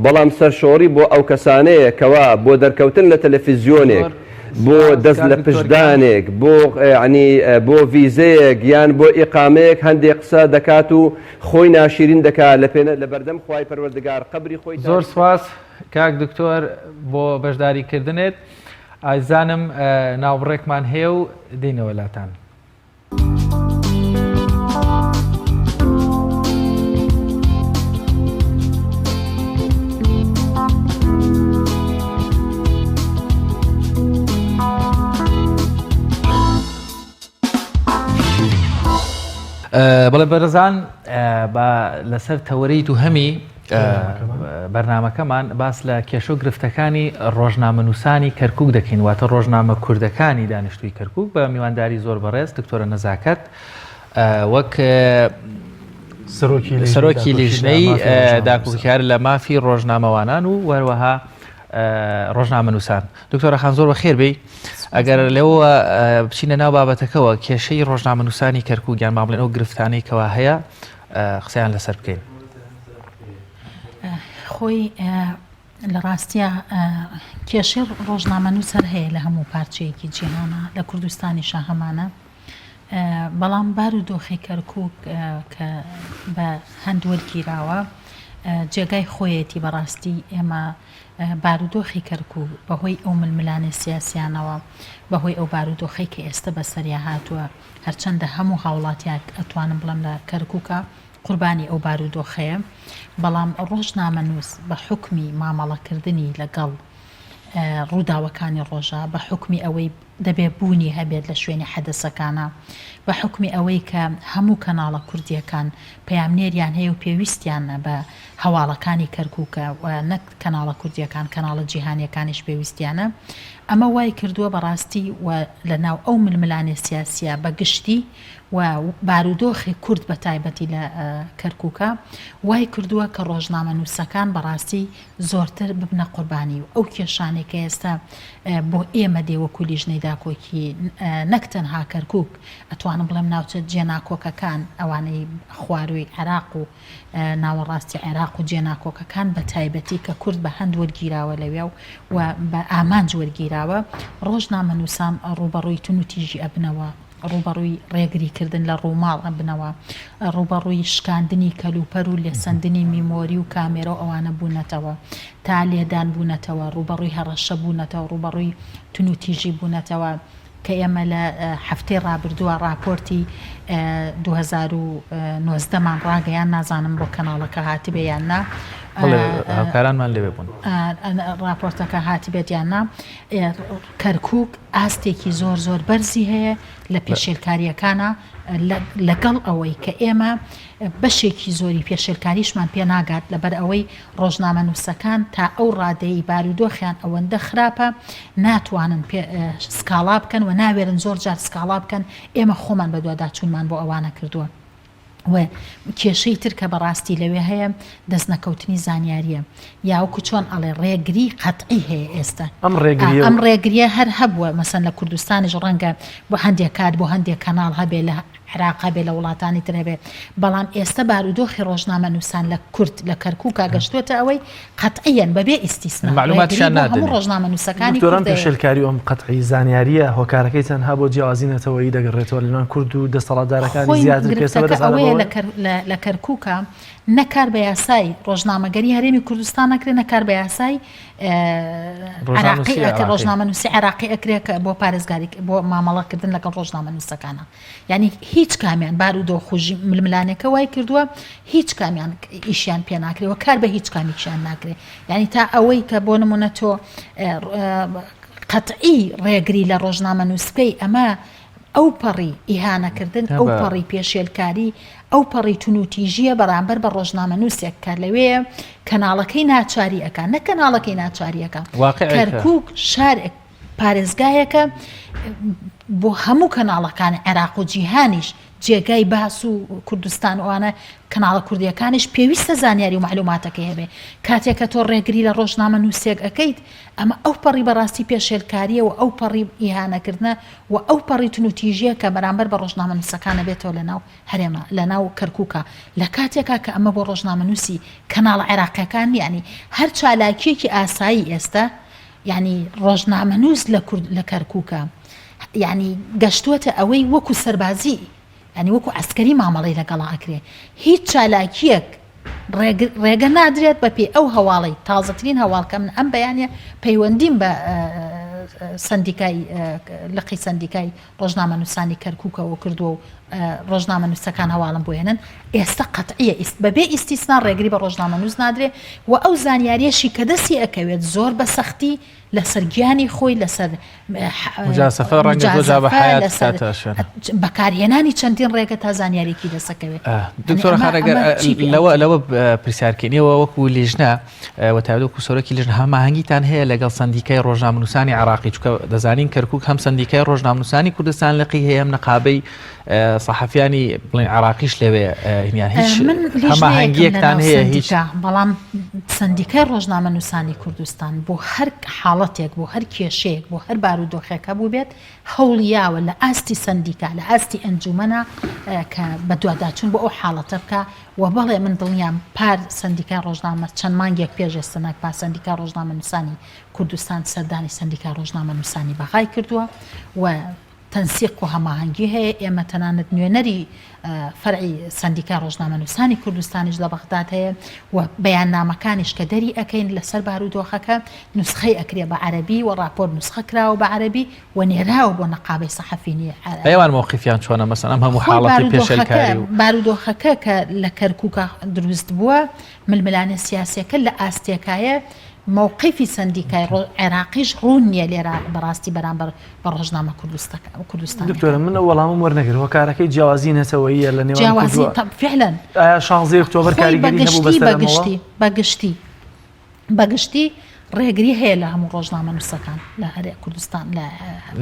بەڵام سەرشۆڕی بۆ ئەو کەسانەیە کەوا بۆ دەرکەوتن لە تەلەفیزیۆنێک زۆر بۆ سوپاس دەست کاک لە دکتۆر گیان. پشتدانێک بۆ یەعنی بۆ ڤیزەیەک یان بۆ ئیقامەیەک هەندێ قسە دەکات و خۆی ناشیرین دەکا لە پێنە لە بەردەم خوای پەروەردگار قەبری خۆی زۆر تاریک دەکا. سوپاس کاک دکتۆر بۆ بەشداری کردنت. ئازیزانم ناوبڕێکمان هەیە و دێینەوە لاتان. بەڵێ بەرزان با لەسەر تەوەرەی دووهەمی بەرنامەکەمان باس لە کێشە و گرفتەکانی ڕۆژنامەنووسانی کەرکک دەکەین واتە ڕۆژنامە کوردەکانی دانیشتووی کەرکک بە میوانداری زۆر بەڕێز دکتۆرە نەزاکەت وەک سەرۆکی لیژنەی داکۆکیار لە مافی ڕۆژنامەوانان و وەروەها ڕۆژنامەنووسان دکتۆرە خان زۆر بەخێر بێی ئەگەر لەوە بچینە ناو بابەتەکەوە کێشەی ڕۆژنامەنووسانی کەرکک یان با بڵێن ئەو گرفتانەی کەوا هەیە قسەیان لەسەر بکەین. خۆی لە ڕاستیا کێشەی ڕۆژنامەنووس هەر هەیە لە هەموو پارچەیەکی جیهانە لە کوردستانیشا هەمانە بەڵام بار و دۆخی کەرکک کە بە هەند وەرگیراوە. جێگای خۆیەتی بەڕاستی ئێمە بارودۆخی کەرکوک بەهۆی ئەو ململانێ سیاسیانەوە بەهۆی ئەو بارودۆخەی کە ئێستە بەسەریا هاتووە هەرچەندە هەموو هاوڵاتیاک ئەتوانم بڵێم لە کەرکوکە قوربانی ئەو بارودۆخەیە بەڵام ڕۆژنامەنووس بە حوکمی مامەڵەکردنی لەگەڵ ڕووداوەکانی ڕۆژە بە حوکمی ئەوەی دەبێ بوونی هەبێت لە شوێنی حەدەسەکانا، بە حوکمی ئەوەی کە هەموو کەناڵە کوردییەکان پەیامنێریان هەیە و پێویستیان بە هەواڵەکانی کەرکووکە و نەک کەناڵە کوردییەکان کەناڵە جیهانییەکانیش پێویستیانە، ئەمە وای کردووە بە ڕاستی و لە ناو ئەو ململانێ سیاسییە بە گشتی و بارودۆخی کورد بە تایبەتی لە کەرکووکا وای کردووە کە ڕۆژنامەنووسەکان بە ڕاستی زۆرتر ببنە قوربانی و ئەو کێشانەی کە ئێستا بۆ ئێمە دێ وەکو لیژنەی داکۆکی نەک تەنها کەرکوک ئەتوانم بڵێم ناوچە جێناکۆکەکان ئەوانەی خوارووی عێراق و ناوەڕاستی عێراق و جێناکۆکەکان بە تایبەتی کە کورد بە هەند وەرگیراوە لەوێ و بە ئامانج وەرگیراوە ڕۆژنامەنووسان ڕووبەڕووی توندوتیژی ئەبنەوە. ڕووبەڕووی ڕێگریکردن لە ڕووماڵ ئەبنەوە، ڕووبەڕووی شکاندنی کەلوپەل و لێسەندنی میمۆری و کامێرە و ئەوانە بوونەتەوە، تا لێدان بوونەتەوە، ڕووبەڕووی هەڕەشە بوونەتەوە، ڕووبەڕووی تونوتیژی بوونەتەوە، کە ئێمە لە هەفتەی ڕابردووە ڕاپۆرتی 2019 مان ڕاگەیاند، نازانم بۆ کەناڵەکە هاتبێ یان نا. بەڵێ هاوکارانمان لەوێ بوون. ڕاپۆرتەکە هاتبێت یان نا. کەرکوک ئاستێکی زۆر زۆر بەرزی هەیە لە پێشێلکارییەکانا، لەگەڵ ئەوەی کە ئێمە بەشێکی زۆری پێشێلکاریشمان پێ ناگات لەبەر ئەوەی ڕۆژنامەنووسەکان تا ئەو ڕادەیەی بارودۆخیان ئەوەندە خراپە ناتوانن سکاڵا بکەن و ناوێرن زۆر جار سکاڵا بکەن، ئێمە خۆمان بەدواداچوونمان بۆ ئەوانە کردووە. و کێشەی تر کە بەڕاستی لەوێ هەیە دەست نەکەوتنی زانیاریە یا وەکو چۆن ئەڵێ ڕێگری قەتعی هەیە ئێستا ئەم ڕێگریە ئەم ڕێگریە هەر هەبووە مەسەن لە کوردستانیش ڕەنگە بۆ هەندێک کات بۆ هەندێک کەناڵ هەبێ لە عێراق هەبێ لە وڵاتانی تر هەبێ بەڵام ئێستا بارودۆخی ڕۆژنامەنووسان لە کورد لە کەرکووکا گەشتووەتە ئەوەی قەتعیەن بەبێ ئیستیسنا مەعلوماتیشیان ڕێگری بۆ نادەنێ. هەموو ڕۆژنامەنووسەکانی دکتۆر ئەم کورد هەیە. پێشێلکاری و ئەم قەتعی زانیارییە هۆکارەکەی تەنها بۆ جیاوازی نەتەوەیی دەگەڕێتەوە لەنێوان کورد و دەستەڵاتدارەکانی خۆی زیاتر کە ئێستا گرفتەکە بەدەست ئەوەیە عەرەبەوەن؟ لە کەر لە لە کەرکووکا نە کار بە یاسای ڕۆژنامەگەری هەرێمی کوردستان ئەکرێ نە کار بە یاسای عێراقی ڕۆژنامەنووسی ئەکرێ عێراقی. ڕۆژنامەنووسی عێراقی ئەکرێ کە بۆ پارێزگاری بۆ مامەڵەکردن لەگەڵ ڕۆژنامەنووسەکانە. یانی هیچ کامیان بارودۆخ و ململانێکە وای کردووە هیچ کامیان ئیشیان پێ ناکرێ و کار بە هیچ کامیکیان ناکرێ یعنی تا ئەوەی کە بۆ نمونە تۆ قەتعی ڕێگری لە ڕۆژنامە نووسپەی ئەمە ئەو پەڕی ئیهانەکردن ئەو پەڕی پێشێلکاری ئەو پەڕی تونوتیژیە بەرامبەر بە ڕۆژنامەنووسێک کە لەوێ کەناڵەکەی ناچاری ئەکا نە کەناڵەکەی ناچاریەکە کەرکک شارێک پارێزگایەکە بۆ هەموو کەناڵەکانی عێراق و جیهانیش جێگای باس و کوردستان ئەوانە کەناڵە کوردیەکانیش پێویستە زانیاری و معلوماتەکەی هەبێ کاتێک کە تۆ ڕێگری لە ڕۆژنامە نووسێک ئەەکەیت ئەمە ئەو پەڕی بەڕاستی پێشێلکاریە و ئەو پەڕی ئیهانەکردە و ئەو پەڕی تونوتیژیە کە بەرامبەر بە ڕۆژنامە نووسەکانە بێتەوە لە ناو هەرێمە لە ناو کەرکووکە لە کاتێکا کە ئەمە بۆ ڕۆژنامەنووسی کەناڵە عێراقیەکان نییە ینی هەر چالاکیەکی ئاسایی ئێستا یانی ڕۆژنامەنووس لە کورد لە کەرکووکە یانی گەشتووەتە ئەوەی وەکو سەربازی یانی وەکو عەسکەری مامەڵەی لەگەڵا ئەکرێ هیچ چالاکیەک ڕێگە نادرێت بە پێی ئەو هەواڵی تازەترین هەواڵ کە من ئەم بەیانە پەیوەندیم بە سندیکای لقی سندیکای ڕۆژنامەنووسانی کەرکووکەوە کردووە و ڕۆژنامەنووسەکان هەواڵم بۆ هێنن، ئێستە قەتعییە ئیست بەبێ ئیستیسنا ڕێگری بە ڕۆژنامەنووس نادرێ و ئەو زانیارییەشی کە دەستی ئەکەوێت زۆر بە سەختی لەسەر گیانی خۆی لەسەر مجازفە ڕەنگە زۆر جار بە مجازفە حەیات لەسەر بکاتە شوێن. بەکارهێنانی چەندین ڕێگە تا زانیاریی دەست ئەکەوێ. دکتۆرە ئەمە خان ئەگەر ئەمە چی پێ لەوە ئەوترێ؟ لەوە پرسیار کەین ئێوە وەکوو لیژنە وە تایبەت وەکو سەرۆکی لیژنە هەماهەنگیتان هەیە لەگەڵ سەندیکای ڕۆژنامەنووسانی عێراقی چونکە دەزانین کەرکوک هەم سەندیکای ڕۆژنامەنووسانی کوردستان لقی هەیە هەم نەقابەی سەحەفیانی بڵێن عێراقیش لەوێ هینیان هیچ من لیژنەیەکم هەماهەنگیەکتان لەناو هەیە هیچ سەندیکا بەڵام سەندیکای ڕۆژنامەنووسانی کوردستان بۆ هەر حاڵەتێک بۆ هەر کێشەیەک بۆ هەر بارودۆخێک هەبووبێت هەوڵی یاوە لە ئاستی سەندیکا لە ئاستی ئەنجومەنە کە بەدواداچوون بۆ ئەو حاڵەتە بکا وە بەڵێ من دڵنیام پار سەندیکای ڕۆژنامە چەند مانگێک پێش ئێستا ناک پار سەندیکای ڕۆژنامەنووسانی کوردستان سەردانی سەندیکای ڕۆژنامەنووسانی بەغای کردووە و. تەنسیق و هەماهەنگی هەیە، ئێمە تەنانەت نوێنەری فەرعی سەندیکای ڕۆژنامەنووسانی کوردستانیش لە بەغداد هەیە و بەیاننامەکانیش کە دەری ئەکەین لەسەر بارودۆخەکە نوسخەی ئەکرێ بە عەرەبی و ڕاپۆرت نوسخە کراوە بە عەرەبی و نێراوە بۆ نەقابەی سەحەفینی عەرەبی. ئەوان مەوقیفیان چۆنە مەسەن ئەم هەموو خۆی حاڵەتی بارودۆخەکە پێشێلکاری و. بارودۆخەکە کە لە کەرکووکا دروست بووە ململانێ سیاسیەکە لە ئاستێکایە مەوقیفی سەندیکای عێراقیش ڕوون نیە لێرە بەڕاستی بەرامبەر بە ڕۆژنامە کوردستانیەکان. دکتۆرە من ئەو وەڵامەم وەرنەگرت هۆکارەکەی جیاوازی نەتەوەییە لە نێوان جیاوازی کورد و تە فعلا ئایا شانزەی ئۆکتۆبەر خۆی کاریگەری هەبوو بەگشتی بەسەر ئەمەوە؟ بەگشتی بەگشتی بەگشتی ڕێگری هەیە لە هەموو ڕۆژنامەنووسەکان لە هەرێ کوردستان لە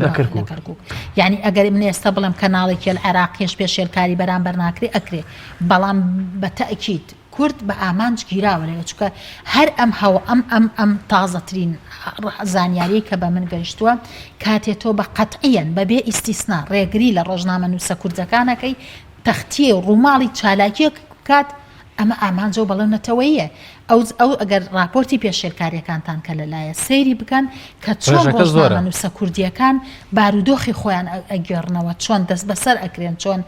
لە کەرکوک. لە کەرکوک یعنی ئەگەر من ئێستا بڵێم کەناڵێکی عێراقیش پێشێلکاری بەرامبەر ناکرێ ئەکرێ بەڵام بە تەئکید کورد بە ئامانج گیراوە لەوێ چونکە هەر ئەم هەوە ئەم ئەم ئەم تازەترین زانیاریەی کە بە من گەیشتووە کاتێ تۆ بە قەتعیەن بە بێ ئیستیسنا ڕێگری لە ڕۆژنامەنووسە کوردەکان ئەکەی تەختیە و ڕووماڵی چالاکیەک بکات ئەمە ئامانجە و بەڵێ نەتەوەییە ئەو ئەو ئەگەر ڕاپۆرتی پێشێلکاریەکانتان کە لەلایە سەیری بکەن کە چۆن ڕێژەکە زۆرە. ڕۆژنامەنووسە کوردیەکان بارودۆخی خۆیان ئەگێڕنەوە چۆن دەستبەسەر ئەکرێن چۆن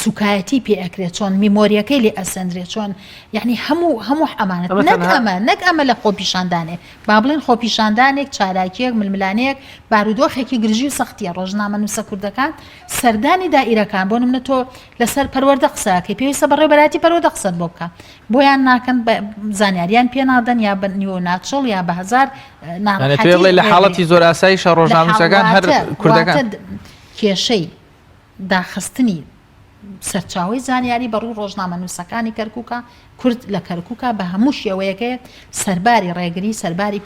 سوکایەتی پێ ئەکرێت چۆن میمۆریەکەی لێ ئەسەندرێت چۆن یعنی هەموو هەموو ئەمانەت ئەمە نەک تەنها ئەمە نەک ئەمە لە خۆپیشاندانێ با بڵێن خۆپیشاندانێک چالاکیەک ململانێیەک بارودۆخێکی گرژی و سەختیە ڕۆژنامەنووسە کوردەکان سەردانی دائیرەکان بۆ نمونە تۆ لەسەر پەروەردە قسە ئەکەی پێویستە بەڕێوەبەرایەتی پەروەردە قسەت بۆ بکا بۆیان ناکەن بە زانیاریان پێ نادەن یا بە نیوە ناچڵ یا بە هەزار یعنی ناڕەحەتی تۆ بڵێ لە ڕێگری حاڵەتی زۆر ئاساییشە لە حاڵ ڕۆژنامەنووسەکان هەر واتە کوردەکان واتە کێشەی داخستنی سەرچاوەی زانیاری بە ڕووی ڕۆژنامەنووسەکانی کەرکووکە، کورد لە کەرکووکە بە هەموو شێوەیەکەیە سەرباری ڕێگری، سەرباری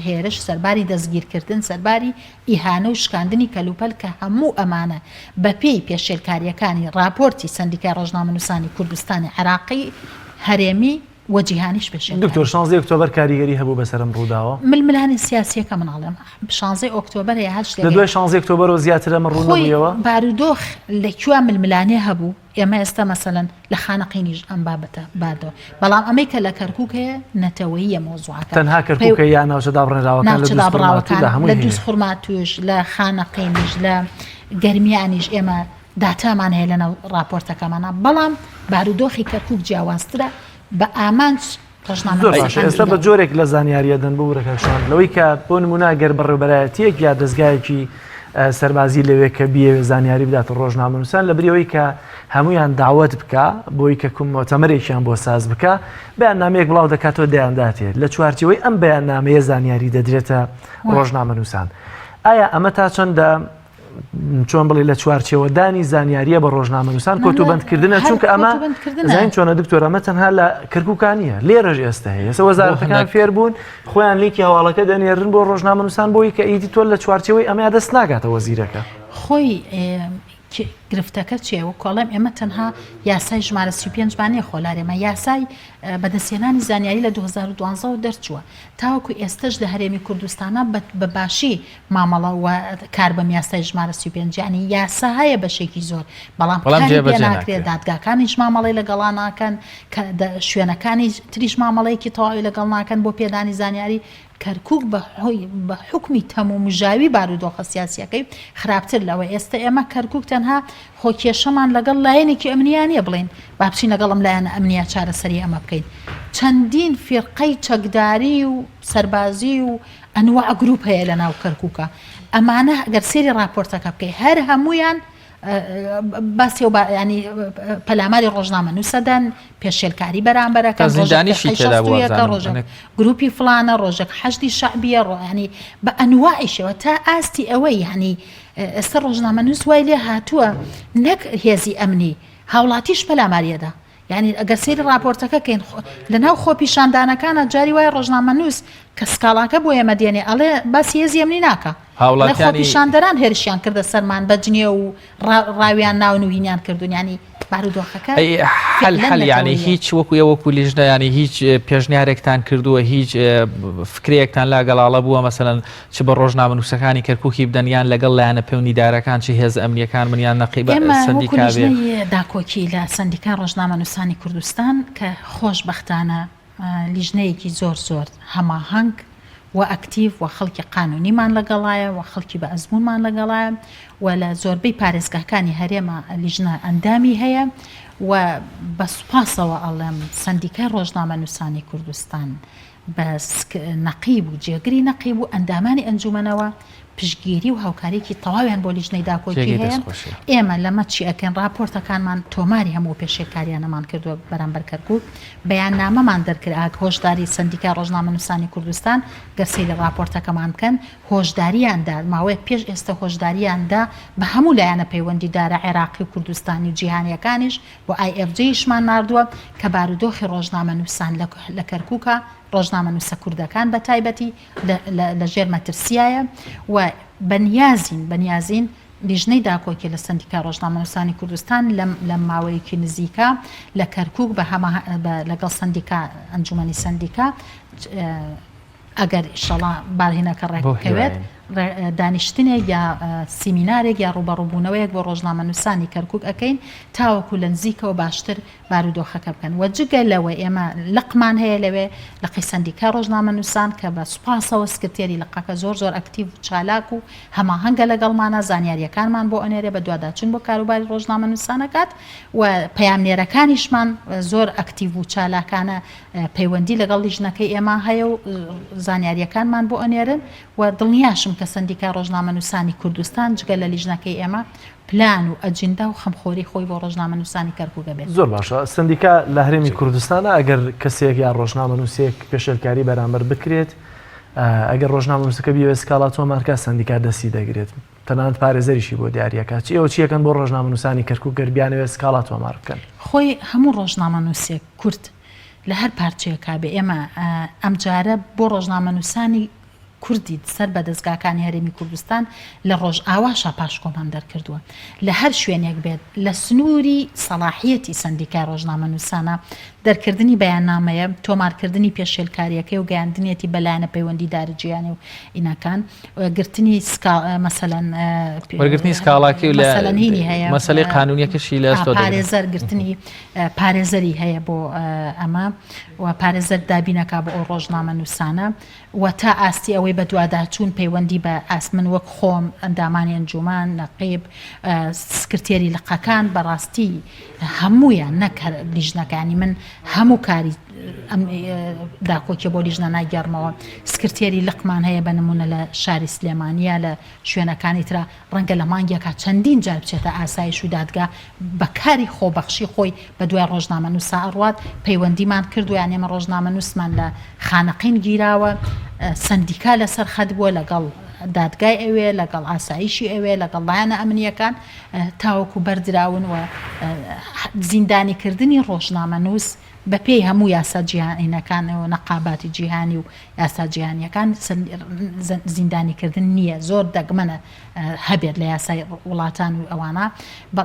هێرش، سەرباری دەستگیرکردن، سەرباری ئیهانە و شکاندنی کەلوپەل کە هەموو ئەمانە بەپێی پێشێلکارییەکانی ڕاپۆرتی سەندیکای ڕۆژنامەنووسانی کوردستانی عێراقی هەرێمی و جیهانیش دکتۆر پێشێلکاری. شانزەی ئۆکتۆبەر کاریگەری هەبوو بەسەر ئەم ڕووداوە؟ ململانێ سیاسییەکە من ئەڵێم شانزەی ئۆکتۆبەر هەیە هەر شتێک لە هەیە. دوای شانزەی ئۆکتۆبەرەوە زیاتر ئەمە ڕوون خۆی نەبوویەوە؟ بارودۆخ لە کوێ ململانێ هەبوو ئێمە ئێستا مەسەلەن لە خانەقینیش ئەم بابەتە باردەوە بەڵام ئەمەی کە لە کەرکوک هەیە نەتەوەییە مەوزوعەکە تەنها پەی کەرکوکە یا ناوچە دابڕێنراوەکان لە ناوچە دووزخورماتوو دابڕاوەکان لە هەمووی لە هەیە. دووزخورماتووش لە خانەقینیش لە گەرمیانیش ئێمە داتامان هەیە لەناو ڕاپۆرتەکەمانا بەڵام بارودۆخی کەرکوک جیاوازترە بە ئامانج زۆر باشە ڕۆژنامەنووسەکان ئێستا بە گیراون. جۆرێک لە زانیاریە دەن ببورە کاک شوان لەوەی کە بۆ نمونە گەر بەڕێوبەرایەتیەک یا دەزگایەکی سەربازی لەوێ کە بیەوێ زانیاری بداتە ڕۆژنامەنووسان لە بریەوەی کە هەمویان داوەت بکە بۆی کە کوم مۆتەمەرێکیان بۆ ساز بکە بەیاننامەیەک بڵاو دەکاتەوە دەیانداتێ لە چوارچێوەی ئەم بەیاننامەیە زانیاری دەدرێتە ڕۆژنامەنووسان ئایا ئەمە تا چەندە چۆن بڵێ لە چوارچێوەدانی زانیاریە بە ڕۆژنامەنووسان کۆتوبەندکردنە چونکە ئەمە زانین چۆنە دکتۆر ئەمە تەنها لە کەرکوکانیە لێرەش ئێستا هەیە ئێستا وەزارەتەکان فێربوون خۆیان لینکی هەواڵەکە دەنێرن بۆ ڕۆژنامەنووسان بۆی کە ئیدی تۆ لە چوارچێوەی ئەمەیا دەست ناگاتە وەزیرەکە. خۆی گرفتەکە چیە وەکو ئەڵێم ئێمە تەنها یاسای ژمارە 35 مان نیە خۆ لارێمە یاسای بەدەستهێنانی زانیاری لە 2012 وە دەرچووە تاوەکو ئێستەش لە هەرێمی کوردستانە بە باشی مامەڵە و کار بەم یاسای ژمارە 35 یانی یاسا هەیە بەشێکی زۆر بەڵام بەڵام کاری پێ جێبەجێ ناکرێت ناکرێت. دادگاکانیش مامەڵەی لەگەڵا ناکەن کە شوێنەکانی تریش مامەڵەیەکی تەواوی لەگەڵ ناکەن بۆ پێدانی زانیاری کەرکوک بە هۆی بە حوکمی تەمومژاوی بارودۆخە سیاسیەکەی خراپتر لەوە ئێستە ئێمە کەرکوک تەنها خۆ کێشەمان لەگەڵ لایەنێکی ئەمنیا نیە بڵێین با بچین لەگەڵ ئەم لایەنە ئەمنیە چارەسەری ئەمە بکەین چەندین فیرقەی چەکداری و سەربازی و ئەنواع گروپ هەیە لە ناو کەرکوکە ئەمانە گەر سەیری ڕاپۆرتەکە بکەی هەر هەموویان باسی ئەو ینی پەلاماری ڕۆژنامە نووسەدەن پێشێلکاری بەرامبەرەکە زیندانیشی تێدا بووە ڕۆژەکە ڕۆژەک گروپی فلانە ڕۆژەک حەشدی شەعبیە ڕۆیانی بە ئەنواعیشەوە تا ئاستی ئەوەی یعنی ئێستا ڕۆژنامەنووس وای لێ هاتووە نەک هێزی ئەمنی هاوڵاتیش پەلاماریەدا یانی ئەگەر سەیری ڕاپۆرتەکە کەین لەناو خۆپیشاندانەکانە جاری وایە ڕۆژنامەنووس کە سکاڵاکە بۆ ئێمە دێنێ ئەڵێ باسی هێزی ئەمنی ناکا ئەڵێ هاوڵاتیانی خۆپیشاندەران هێرشیان کردە سەرمان بە جنێو و ڕاویان ناون و هینیان کردوون یانی بارودۆخەکە ئەی حەل فعلا حەل یانی نەتەوەییە. هیچ وەکو ئێوە وەکو لیژنە یانی هیچ پێشنیارێکتان کردووە هیچ فکرەیەکتان لا گەڵاڵە بووە مەسەلەن چ بە ڕۆژنامەنووسەکانی کەرکوکی بدەن یان لەگەڵ لایەنە پەیوەندیدارەکان چ هێزە ئەمنییەکان بن یان نەقیبە ئێمە وەکو سەندیکا بێ. لیژنەی داکۆکی لە سەندیکای ڕۆژنامەنووسانی کوردستان کە خۆشبەختانە لیژنەیەکی زۆر زۆر هەماهەنگ. و ئەکتیڤ و خەڵکی قانونیمان لەگەڵایە و خەڵکی بە ئەزموونمان لەگەڵایە و لە زۆربەی پارێزگاکانی هەرێمە لیژنە ئەندامی هەیە و بە سوپاسەوە ئەڵێم سەندیکای ڕۆژنامەنووسانی کوردستان بە نەقیب و جێگری نەقیب و ئەندامانی ئەنجومەنەوە پشتگیری و هاوکاریەکی تەواویان بۆ لیژنەی داکۆکی هەیە ئێمە لەمە چی ئەکەین ڕاپۆرتەکانمان تۆماری هەموو پێشێلکاریانەمان کردووە بەرامبەر کەرکوک بەیاننامەمان دەرکرد ئاگ هۆشداری سەندیکای ڕۆژنامەنووسانی کوردستان گەر سەیری ڕاپۆرتەکەمان بکەن هۆشداریان دا ماوەیەک پێش ئێستا هۆشداریان دا بە هەموو لایەنە پەیوەندیدارە عێراقی و کوردستانی و جیهانیەکانیش بۆ IFJ یشمان ناردووە کە بارودۆخی ڕۆژنامەنووسان لە کەرکوکە ڕۆژنامەنووسە کوردەکان بە تایبەتی لە ژێر مەترسیایە و بەنیازین بەنیازین لیژنەی داکۆکی لە سەندیکای ڕۆژنامەنووسانی کوردستان لەم لەم ماوەیەکی نزیکە لە کەرکوک بە هەمە لەگەڵ سەندیکا ئەنجومەنی سەندیکا ئەگەر ئیشەڵا بارهێنەکە ڕێک بکەوێت دانیشتنێک یا سیمینارێک یا ڕووبەڕووبوونەوەیەک بۆ ڕۆژنامەنووسانی کەرکوک ئەکەین تاوەکو لە نزیکەوە باشتر بارودۆخەکە بکەن و جگە لەوە ئێمە لقمان هەیە لەوێ لقی سەندیکای ڕۆژنامەنووسان کە بە سوپاسەوە سکرتێری لقەکە زۆر زۆر ئەکتیڤ و چالاک و هەماهەنگە لەگەڵمانە زانیارییەکانمان بۆ ئەنێرێ بەدواداچوون بۆ کاروباری ڕۆژنامەنووسان ئەکات و پەیامنێرەکانیشمان زۆر ئەکتیڤ و چالاکانە پەیوەندی لەگەڵ لیژنەکەی ئێمە هەیە و زانیارییەکانمان بۆ ئەنێرن و دڵنیاشم کە سەندیکای ڕۆژنامەنووسانی کوردستان جگە لە لیژنەکەی ئێمە پلان و ئەجندا و خەمخۆری خۆی بۆ ڕۆژنامەنووسانی کەرکوک ئەبێت. زۆر باشە سەندیکا لە هەرێمی کوردستانە ئەگەر کەسێک یا ڕۆژنامەنووسێک پێشێلکاری بەرامبەر بکرێت ئەگەر ڕۆژنامەنووسەکە بیەوێت سکاڵا تۆمارکات سەندیکا دەستی دەگرێت تەنانەت پارێزەریشی بۆ دیاریەکە چی ئێوە چیەکەن بۆ ڕۆژنامەنووسانی کەرکوک گەر بیانەوێت سکاڵا تۆمار بکەن؟ خۆی هەموو ڕۆژنامەنووسێک کورد لە هەر پارچەیەکا بێ ئێمە ئەمجارە بۆ ڕۆژنامەنووسانی کوردی سەر بە دەزگاکانی هەرێمی کوردستان لە ڕۆژئاواشا پاشکۆمان دەرکردووە لە هەر شوێنێک بێت لە سنووری سەڵاحیەتی سەندیکای ڕۆژنامەنووسانە دەرکردنی بەیاننامەیە تۆمارکردنی پێشێلکاریەکەی و گەیاندنیەتی بە لایەنە پەیوەندیدارە جیهانی و ئینەکان گرتنی سکا مەسەلەن وەرگرتنی سکاڵاکەی و لە مەسەلەن هینی هەیە مەسەلەی قانونیەکەشی لە ئەستۆ دەگرن. پارێزەر گرتنی پارێزەری هەیە بۆ ئەمە و پارێزەر دابینەکا بۆ ئەو ڕۆژنامەنووسانە و تا ئاستی ئەوەی بەدواداچوون پەیوەندی بە ئاست من وەک خۆم، ئەندامانی ئەنجوومەن، نەقیب، سکرتێری لقەکان بەڕاستی هەموویان نەک هەر لیژنەکانی من هەموو کاری ئەم داکۆکیە بۆ لیژنە ناگێڕمەوە سکرتێری لقمان هەیە بە نمونە لە شاری سلێمانیە لە شوێنەکانی ترا ڕەنگە لە مانگێکا چەندین جار بچێتە ئاسایش و دادگا بە کاری خۆبەخشی خۆی بە دوای ڕۆژنامەنووسا ئەڕوات، پەیوەندیمان کردووە یان ئێمە ڕۆژنامەنووسمان لە خانەقین گیراوە، سەندیکا لەسەر خەت بووە لەگەڵ دادگای ئەوێ، لەگەڵ ئاسایشی ئەوێ، لەگەڵ لایەنە ئەمنییەکان تاوەکو بەردراون و زیندانیکردنی ڕۆژنامەنووس بەپێی هەموو یاسا جیهانینەکان و نەقاباتی جیهانی و یاسا جیهانیەکان زیندانیکردن نییە زۆر دەگمەنە هەبێت لە یاسای وڵاتان و ئەوانە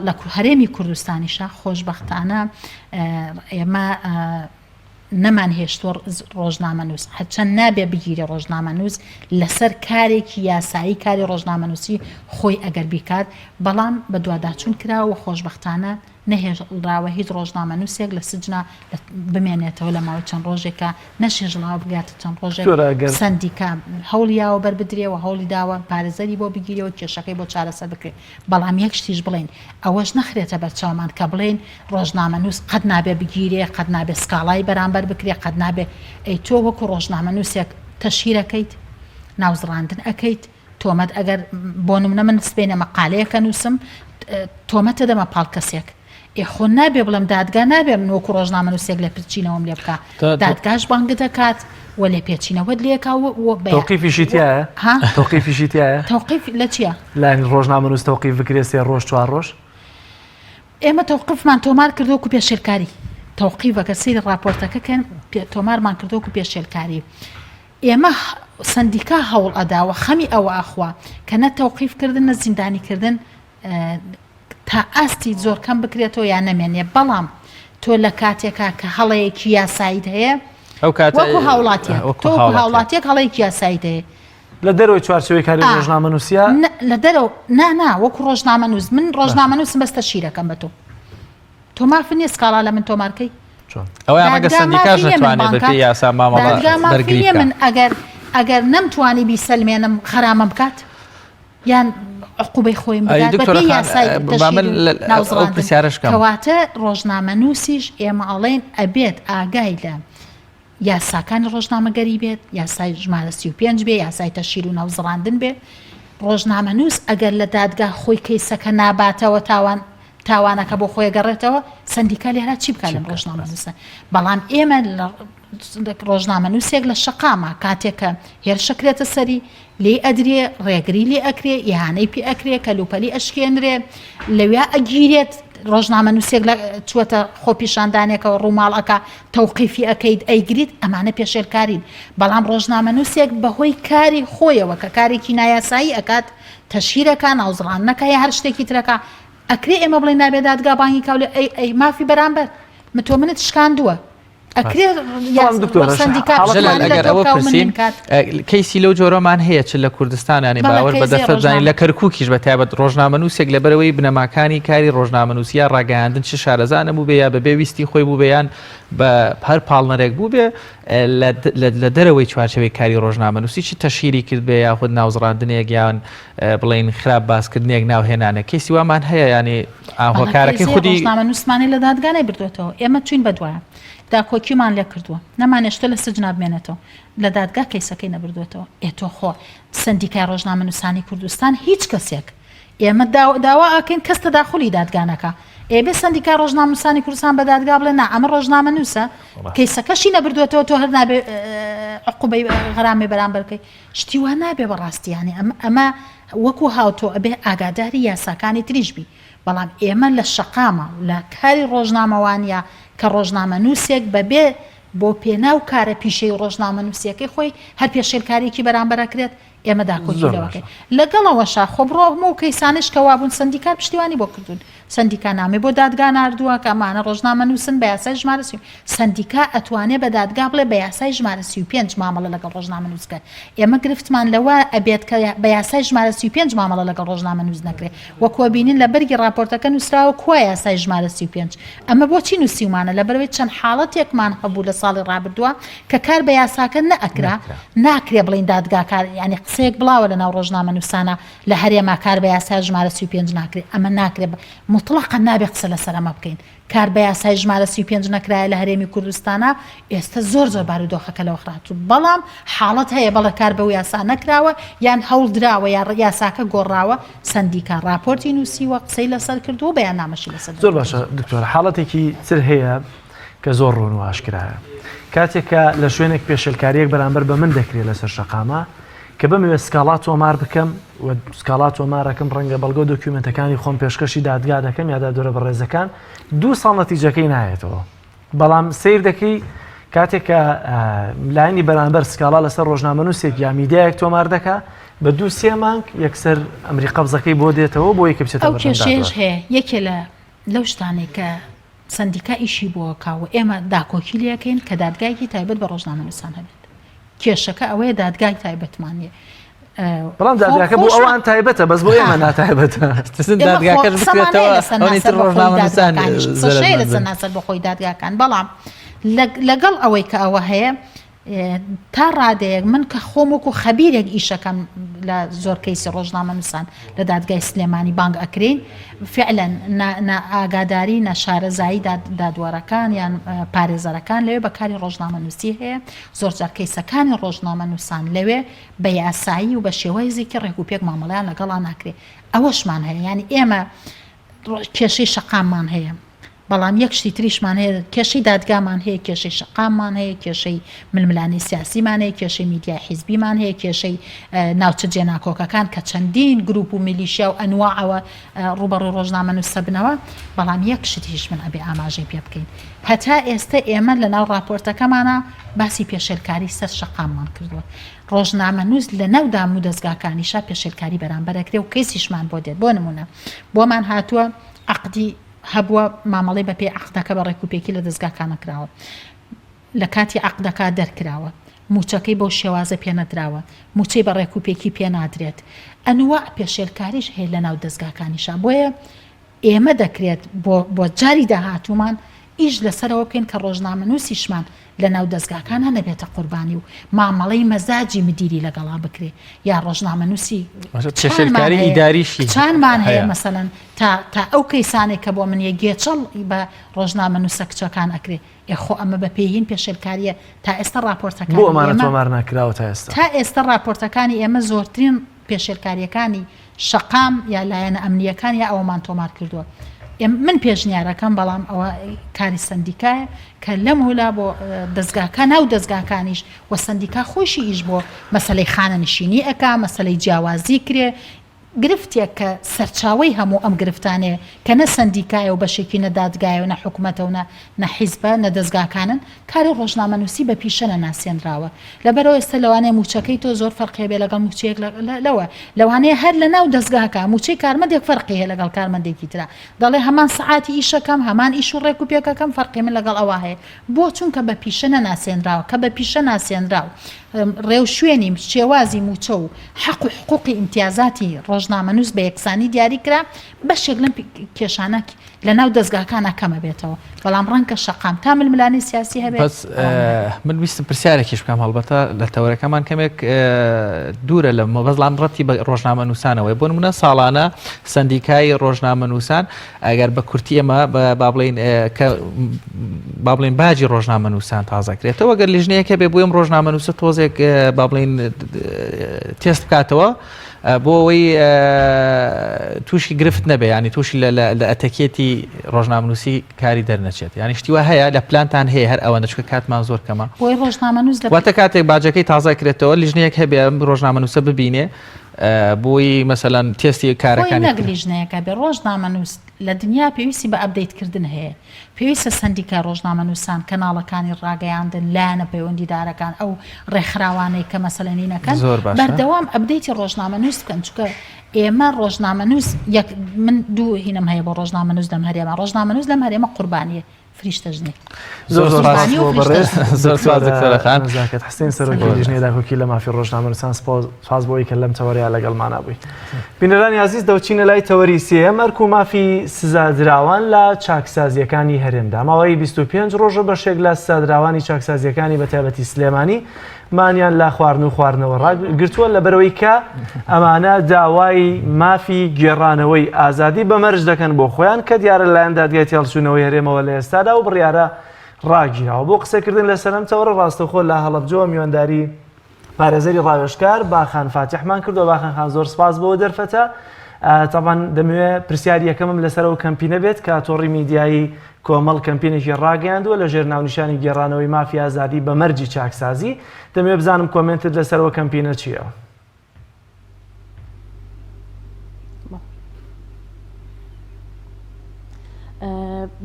لە هەرێمی کوردستانیشە خۆشببختانە ئێمە نەمان هێشتووە ڕۆژنامەنووس هەرچەند نابێ بگیرێ ڕۆژنامەنووس لەسەر کارێکی یاسایی کاری ڕۆژنامەنووسی خۆی ئەگەر بیکات بەڵام بە دوواداچوون کراوە خۆشببختانە نەهێڵراوە هیچ ڕۆژنامەنووسێک لە سجنا بمێنێتەوە لە ماوەی چەند ڕۆژێکا نەشهێژڵاوە بگاتە چەند ڕۆژێک دکتۆر ئەگەر سەندیکا هەوڵی یاوە بەر بدرێ و هەوڵی داوە پارێزەری بۆ بگیرێ و کێشەکەی بۆ چارەسەر بکرێ بەڵام یەک شتیش بڵێین ئەوەش نەخرێتە بەرچاومان کە بڵێین ڕۆژنامەنووس قەت نابێ بگیرێ قەت نابێ سکاڵای بەرامبەر بکرێ قەت نابێ ئەی تۆ وەکو ڕۆژنامەنووسێک تەشهیر ئەکەیت ناوزڕاندن ئەکەیت تۆمەت ئەگەر بۆ نمونە من سبەینێ مەقالەیەک ئەنووسم تۆمەتە دەمە پاڵ کەسێک ئێ خۆ نابێ بڵێم دادگا نابێ من وەکو ڕۆژنامەنووسێک لێپرچینەوەم لێ بکا دادگاش بانگ دەکات و لێپێچینەوەت لێکا و تەوقیفیشی تایە ها تەوقیفیشی تایە تەوقیف لە چییە؟ لانی ڕۆژنامەنووس تەوقیف بکرێ سێ ڕۆژ چوار ڕۆژ ئێمە تەوقفمان تۆمار کردووە وەکو پێشێلکاری تەوقیفەکە سەیری ڕاپۆرتەکە کەن تۆمارمان کردووە وەکو پێشێلکاری ئێمە سەندیکا هەوڵ ئەدا و خەمی ئەوە ئەخوا کە نە تەوقیف کردن نە زیندانی کردن تا ئاستی زۆر کەم بکرێتەوە یا نەمێنێ بەڵام تۆ لە کاتێکا کە هەڵەیەکی یاساییت هەیە ئەو کاتە وەکو هاوڵاتیەک وەکو تۆ وەکو هاوڵاتیەک. هاوڵاتیەک هەڵەیەکی یاساییت هەیە لە دەرەوەی چوارچێوەی کاری ئا. ڕۆژنامەنووسیە نە لە دەرەوە نا نا وەکو ڕۆژنامەنووس من ڕۆژنامەنووسم بەس تەشهیرەکەم بە تۆ تۆ مافت نییە سکاڵا لە من تۆمار کەی چۆن؟ ئەوەیان ڕەنگە دادگا سەندیکاش مافی نییە من نەتوانێت بانگ بەپێی کات. یاسا مامەڵە دادگا مافی بەرگری نییە بکا. من ئەگەر. ئەگەر نەمتوانی بیسەلمێنم غەرامەم بکات یان عقوبەی خۆیم ئەی بدات دکتۆرە بەپێی خان یاسای با من تەشهیر و لە- ئەو ناوزڕاندن پرسیارەش کەم کەواتە ڕۆژنامەنووسیش ئێمە ئەڵێین ئەبێت ئاگای لە یاساکانی ڕۆژنامەگەری بێت، یاسای ژمارە 35 بێ، یاسای تەشهیر و ناوزڕاندن بێ. ڕۆژنامەنووس ئەگەر لە دادگا خۆی کەیسەکە ناباتەوە تاوان تاوانەکە بۆ خۆی گەڕێتەوە، سەندیکا لێرە چی بکات چی لەم بکات ڕاست. ڕۆژنامەنووسە؟ بەڵام ئێمە لە ڕۆژنامەنووسێک لە شەقامە کاتێک کە هێرشە کرێتە سەری لێی ئەدرێ، ڕێگری لێ ئەکرێ، ئیهانەی پێ ئەکرێ، کەلوپەلی ئەشکێنرێ، لەویا ئەگیرێت، ڕۆژنامەنووسێک لە چووەتە خۆپیشاندانێکەوە ڕووماڵ ئەکا، تەوقیفی ئەکەیت ئەیگریت، ئەمانە پێشێلکارین. بەڵام ڕۆژنامەنووسێک بەهۆی کاری خۆیەوە کە کارێکی نایاسایی ئەکات، تەشهیر ئەکا، ناوزڕاندن ئەکا یا هەر شتێکی تر ئەکا، ئەکرێ ئێمە بڵێین نابێ دادگا بانگی کا و لێ ئەی ئەی مافی بەرامبەر، تۆ منت شکاندووە. ئەکرێ بەڵام دکتۆرە سەندیکا حاڵەتی جەلال پشتیوانی لە ئەگەر تۆ ئەوە بکا و من پرسین نەمکات. کەیسی لەو جۆرەمان هەیە چ لە کوردستان یانی بەڵێ باوەر بە کەیسی دەفتەر بزانین ڕۆژنامە لە کەرکووکیش بە تایبەت ڕۆژنامەنووسێک لەبەرئەوەی بنەماکانی کاری ڕۆژنامەنووسی یا ڕاگەیاندن چ شارەزا نەبووبێ یا بەبێ ویستی خۆی بووبێ یان بە هەر پاڵنەرێک بووبێ لە لە دەرەوەی چوارچێوەی کاری ڕۆژنامەنووسی چ تەشهیری کردبێ یاخود ناوزڕاندنێک یان بڵێین خراپ باسکردنێک ناوهێنانێک کەیسی وامان هەیە یانی بەڵێ هۆکارەکەی کەیسی خودی ڕۆژنامەنووسمانی لە دادگا نەیبردووەتەوە ئێمە چووین بەدوایە داکۆکیمان لێ کردووە نەمانێشتە لە سجنا بمێنێتەوە لە دادگا کەیسەکەی نەبردووەتەوە ئێ تۆ خۆ سەندیکای ڕۆژنامەنووسانی کوردستان هیچ کەسێک ئێمە داوا ئەکەین کەس تەداخولی دادگا نەکا ئێ بێ سەندیکای ڕۆژنامەنووسانی کوردستان بە دادگا بڵێ نا ئەمە ڕۆژنامەنووسە کەیسەکەشی نەبردووەتەوە تۆ هەر نابێ عقوبەی غەرامەی بەرامبەر بکەی شتی وا نابێ بەڕاستی یانی ئەمە ئەمە وەکو هاوتۆ ئەبێ ئاگاداری یاساکانی تریش بی بەڵام ئێمە لە شەقامە و لە کاری ڕۆژنامەوانیە کە ڕۆژنامەنووسێک بەبێ بۆ پێناو کارە پیشەی و ڕۆژنامەنووسیەکەی خۆی هەر پێشێلکاریەکی بەرامبەر ئەکرێت ئێمە داکۆکی زۆر لەوە باشە. ئەکەین لەگەڵ ئەوەشا خۆ بڕۆ هەموو ئەو کەیسانەش کە وابوون سەندیکا پشتیوانی بۆ کردوون سەندیکا نامەی بۆ دادگا ناردووە کە ئەمانە ڕۆژنامەنووسن بە یاسای ژمارە سی سەندیکا ئەتوانێ بە دادگا بڵێ بە یاسای ژمارە 35 مامەڵە لەگەڵ ڕۆژنامەنووس بکە ئێمە گرفتمان لەوە ئەبێت کە بە یاسای ژمارە 35 مامەڵە لەگەڵ ڕۆژنامەنووس نەکرێ وەکو ئەبینین لە بەرگی ڕاپۆرتەکە نووسراوە کوا یاسای ژمارە 35 ئەمە بۆچی نووسیومانە لەبەرئەوەی چەند حاڵەتێکمان هەبوو لە ساڵی ڕابردووە کە کار بە یاساکە نەئەکرا ناکرێ بڵێین دادگا کار یانی قسەیەک بڵاوە لەناو ڕۆژنامەنووسانە لە هەرێما کار بە یاسای ژمارە 35 ناکرێ ئەمە ناکرێ موتڵەقەن نابێ قسە لەسەر ئەمە بکەین کار بە یاسای ژمارە 35 نەکرایە لە هەرێمی کوردستانا ئێستە زۆر زۆر بارودۆخەکە لەوە خراپتر بەڵام حاڵەت هەیە بەڵێ کار بەو یاسا نەکراوە یان هەوڵ دراوە یا یاساکە گۆڕاوە سەندیکا ڕاپۆرتی نووسیوە قسەی لەسەر کردووە و بەیاننامەشی لەسەر زۆر دەرکردووە. باشە دکتۆر حاڵەتێکی تر هەیە کە زۆر ڕوون و ئاشکرایە کاتێک کە لە شوێنێک پێشێلکاریەک بەرامبەر بە من دەکرێت لەسەر شەقامە کە بمەوێت سکاڵا تۆمار بکەم و سکاڵا تۆمارەکەم ڕەنگە بەڵگە و دۆکیومنتەکانی خۆم پێشکەشی دادگا دەکەم یا دادوەرە بەڕێزەکان دوو ساڵ نەتیجەکەی نایەتەوە بەڵام سیر دەکەی کاتێک کە لایەنی بەرامبەر سکاڵا لەسەر ڕۆژنامەنووسێک یا میدیایەک تۆمار دەکا بە دوو سێ مانگ یەکسەر ئەمری قەبزەکەی بۆ دێتەوە بۆ یەکە بچێتە ئەو بەردەم کێشەیەش دادوەر. هەیە یەکێ لە لەو شتانەی کە سەندیکا ئیشی بۆ ئەکا و ئێمە داکۆکی لێ ئەکەین کە دادگایەکی تایبەت بە ڕۆژنامەنووسان هەبێت. کێشەکە ئەوەیە دادگای تایبەتمان نییە. بەڵام دادگاکە بۆ ئەوان تایبەتە بەس بۆ ئێمە ناتایبەتە. دادگاکەش بکرێتەوە ئەوانی تر ڕۆژنامەنووسان قسەشەیە لەسەر ناسەربەخۆی دادگاکان بەڵام لەگەڵ ئەوەی کە ئەوە هەیە تا ڕادەیەک من کە خۆم وەکو خەبیرێک ئیشەکەم لە زۆر کەیسی ڕۆژنامەنووسان لە دادگای سلێمانی بانگ ئەکرێین فعلا نا ئاگاداری نە شارەزایی دادوەرەکان یان پارێزەرەکان لەوێ بە کاری ڕۆژنامەنووسی هەیە زۆرجار کەیسەکانی ڕۆژنامەنووسان لەوێ بە یاسایی و بە شێوازێکی ڕێک و پێک مامەڵەیان لەگەڵا ناکرێ ئەوەشمان هەیە یانی ئێمە کێشەی شەقاممان هەیە بەڵام یەک شتی تریشمان هەیە، کێشەی دادگامان هەیە، کێشەی شەقاممان هەیە، کێشەی ململانێی سیاسیمان هەیە، کێشەی میدیای حیزبیمان هەیە، کێشەی ناوچە جێناکۆکەکان کە چەندین گروپ و میلیشیا و ئەنواعەوە ڕووبەڕووی ڕۆژنامەنووس دەبنەوە، بەڵام یەک شتیش من ئەبێ ئاماژەی پێ بکەین، هەتا ئێستە ئێمە لەناو ڕاپۆرتەکەمانا باسی پێشێلکاری سەر شەقاممان کردووە، ڕۆژنامەنووس لەناو دامودەزگاکانیشا پێشێلکاری بەرامبەر ئەکرێ و کەیسیشمان بۆ دێت، بۆ نموونە بۆمان هاتووە عەقدی هەبووە مامەڵەی بە پێی عەقدەکە بە ڕێکوپێکی لە دەزگاکانە کراوە لە کاتی عەقدەکە دەرکراوە موچەکەی بەو شێوازە پێ نەدراوە موچەی بە ڕێکوپێکی پێ نادرێت ئەنواع پێشێلکاریش هەیە لە ناو دەزگاکانیشا بۆیە ئێمە دەکرێت بۆ بۆ جاری داهاتوومان. ئیش لەسەرەوە بکەین کە ڕۆژنامەنووسیشمان لە ناو دەزگاکانا نەبێتە قوربانی و مامەڵەی مەزاجی مدیری لەگەڵا بکرێ یا ڕۆژنامەنووسی کچانمان پێشێلکاری هەیە ئیداریشی کچانمان هەیە هەیە. مەسەلەن تا تا ئەو کەیسانەی کە بۆ من یە گێچەڵ بە ڕۆژنامەنووسە کچەکان ئەکرێ ئێ خۆ ئەمە بە پێی هین پێشێلکارییە تا ئێستا بۆ ڕاپۆرتەکانی ئەمانە ئێمە تۆمار نەکراوە تا ئێستا؟ تا ئێستا ڕاپۆرتەکانی ئێمە زۆرترین پێشێلکارییەکانی شەقام یا لایەنە ئەمنییەکان یا ئەوەمان تۆمار کردووە. من پێشنیارەکەم بەڵام ئەوە کاری سەندیکایە کە لەمولا بۆ دەزگاکە ناو دەزگاکانیش و سەندیکا خۆشی ئیش بۆ مەسەلەی خانەنشینی ئەکا مەسەلەی جیاوازی کرێ گرفتێک کە سەرچاوەی هەموو ئەم گرفتانەیە کە نە سەندیکایە و بەشێکی نە دادگایە و نە حکومەتە و نە نە حیزبە نە دەزگاکانن کاری ڕۆژنامەنووسی بە پیشە نەناسێنراوە لەبەرئەوە ئێستا لەوانەیە مووچەکەی تۆ زۆر فەرقی هەبێ لەگەڵ مووچەیەک لەوە لەوانەیە هەر لە ناو دەزگاکە مووچەی کارمەندێک فەرقی هەیە لەگەڵ کارمەندێکی ترا دەڵێ هەمان سەعاتی ئیشەکەم هەمان ئیش و ڕێک و پێکەکەم فەرقی من لەگەڵ ئەوە هەیە بۆ چونکە بە پیشە نەناسێنراوە کە بە پیشە ناسێنراو ڕێوشوێنی شێوازی مووچە و حەق و حقوقی ئیمتیازاتی ڕۆژنامەنووس بە یەکسانی دیاری کرا بەشێک لەم کێشانە لەناو دەزگاکانا کەم ئەبێتەوە، بەڵام ڕەنگە شەقام تا ململانێی سیاسی هەبێت بەس ئەوان نەبێت. من ویستم پرسیارێکیش بکەم هەڵبەتە لە تەوەرەکەمان کەمێک دوورە لە بەڵام ڕەتی بە ڕۆژنامەنووسانەوەی بۆ نمونە ساڵانە سەندیکای ڕۆژنامەنووسان ئەگەر بە کورتی ئێمە با بڵێین کە با بڵێن باجی ڕۆژنامەنووسان تازەکرێتەوە گەر لیژنەیەکە بێ بۆ ئەم ڕۆژنامەنووسە تۆزێک با بڵێین تێست بکاتەوە بۆ ئەوەی تووشی گرفت نەبێ ینی تووشی لە ئەتەکێتی ڕۆژنامەنووسی کاری دەرنەچێت ینی شتی وا هەیە لە پلانتان هەیە هەر ئەوەندە چونکە کاتمان زۆر کەمە بۆی ڕۆژنامەنووس لە واتە کاتێک باجەکەی تازە کرێتەوە لیژنەیەک هەبێ ئەم ڕۆژنامەنووسە ببینێ بۆی مەسەلەن تێستی خۆی کارەکانی نەک بکرێت. لیژنەیەکە بێ ڕۆژنامەنووس لە دنیا پێویستی بە update کردن هەیە پێویستە سەندیکای ڕۆژنامەنووسان، کەناڵەکانی ڕاگەیاندن، لایەنە پەیوەندیدارەکان، ئەو ڕێکخراوانەی کە مەسەلەن هینەکەن زۆر باشە. بەردەوام update ی ڕۆژنامەنووس بکەن، چونکە ئێمە ڕۆژنامەنووس یەک من دوو هینم هەیە بۆ ڕۆژنامەنووس لەم هەرێمە، ڕۆژنامەنووس لەم هەرێمە قوربانییە، فریشتەش نییە. زۆر زۆر سپاس سپاس قوربانی و بۆ فریشتەش بەڕێز نییە. زۆر سپاس دکتۆرە دکتۆرە خان. نەزاکەت حسێن سەرۆکی لیژنەی داکۆکی لە مافی ڕۆژنامەنووسان سپاس بۆ ئەوەی کە لەم تەوەرەیا لەگەڵمانا بووی. بینەرانی ئازیز دەوچینە لای تەوەری سێیەم ئەرک و مافی سزادراوان لە چاکسازیەکانی هەرێمدا ماوەی 25 ڕۆژە بەشێک لە سزادراوانی چاکسازیەکانی بە تایبەتی سلێمانی مانیان لە خواردن و خواردنەوە ڕاگرتووە لەبەرەوەی کە ئەمانە داوای مافی گێڕانەوەی ئازادی بە مەرج دەکەن بۆ خۆیان کە دیارە لایەن دادگای تێڵچوونەوەی هەرێمەوە لە ئێستادا و بڕیارە ڕاگیراوە بۆ قسەکردن لەسەر ئەم تەوەرە ڕاستەوخۆ لە هەڵەبجەوە میوانداری پارێزەری ڕاوێژکار باخان فاتیحمان کردووە باخان خان زۆر سپاس بۆ دەرفەتە تاوان دەمەوێ پرسیاری یەکەمم لەسەر ئەو کەمپینە بێت کە تۆڕی میدیایی کۆمەڵ کەمپینێکی ڕاگەیاندووە لە ژێر ناونیشانی گێڕانەوەی مافی ئازادی بە مەرجی چاکسازی دەمەوێ بزانم کۆمێنتت لەسەر ئەو کەمپینە چییە؟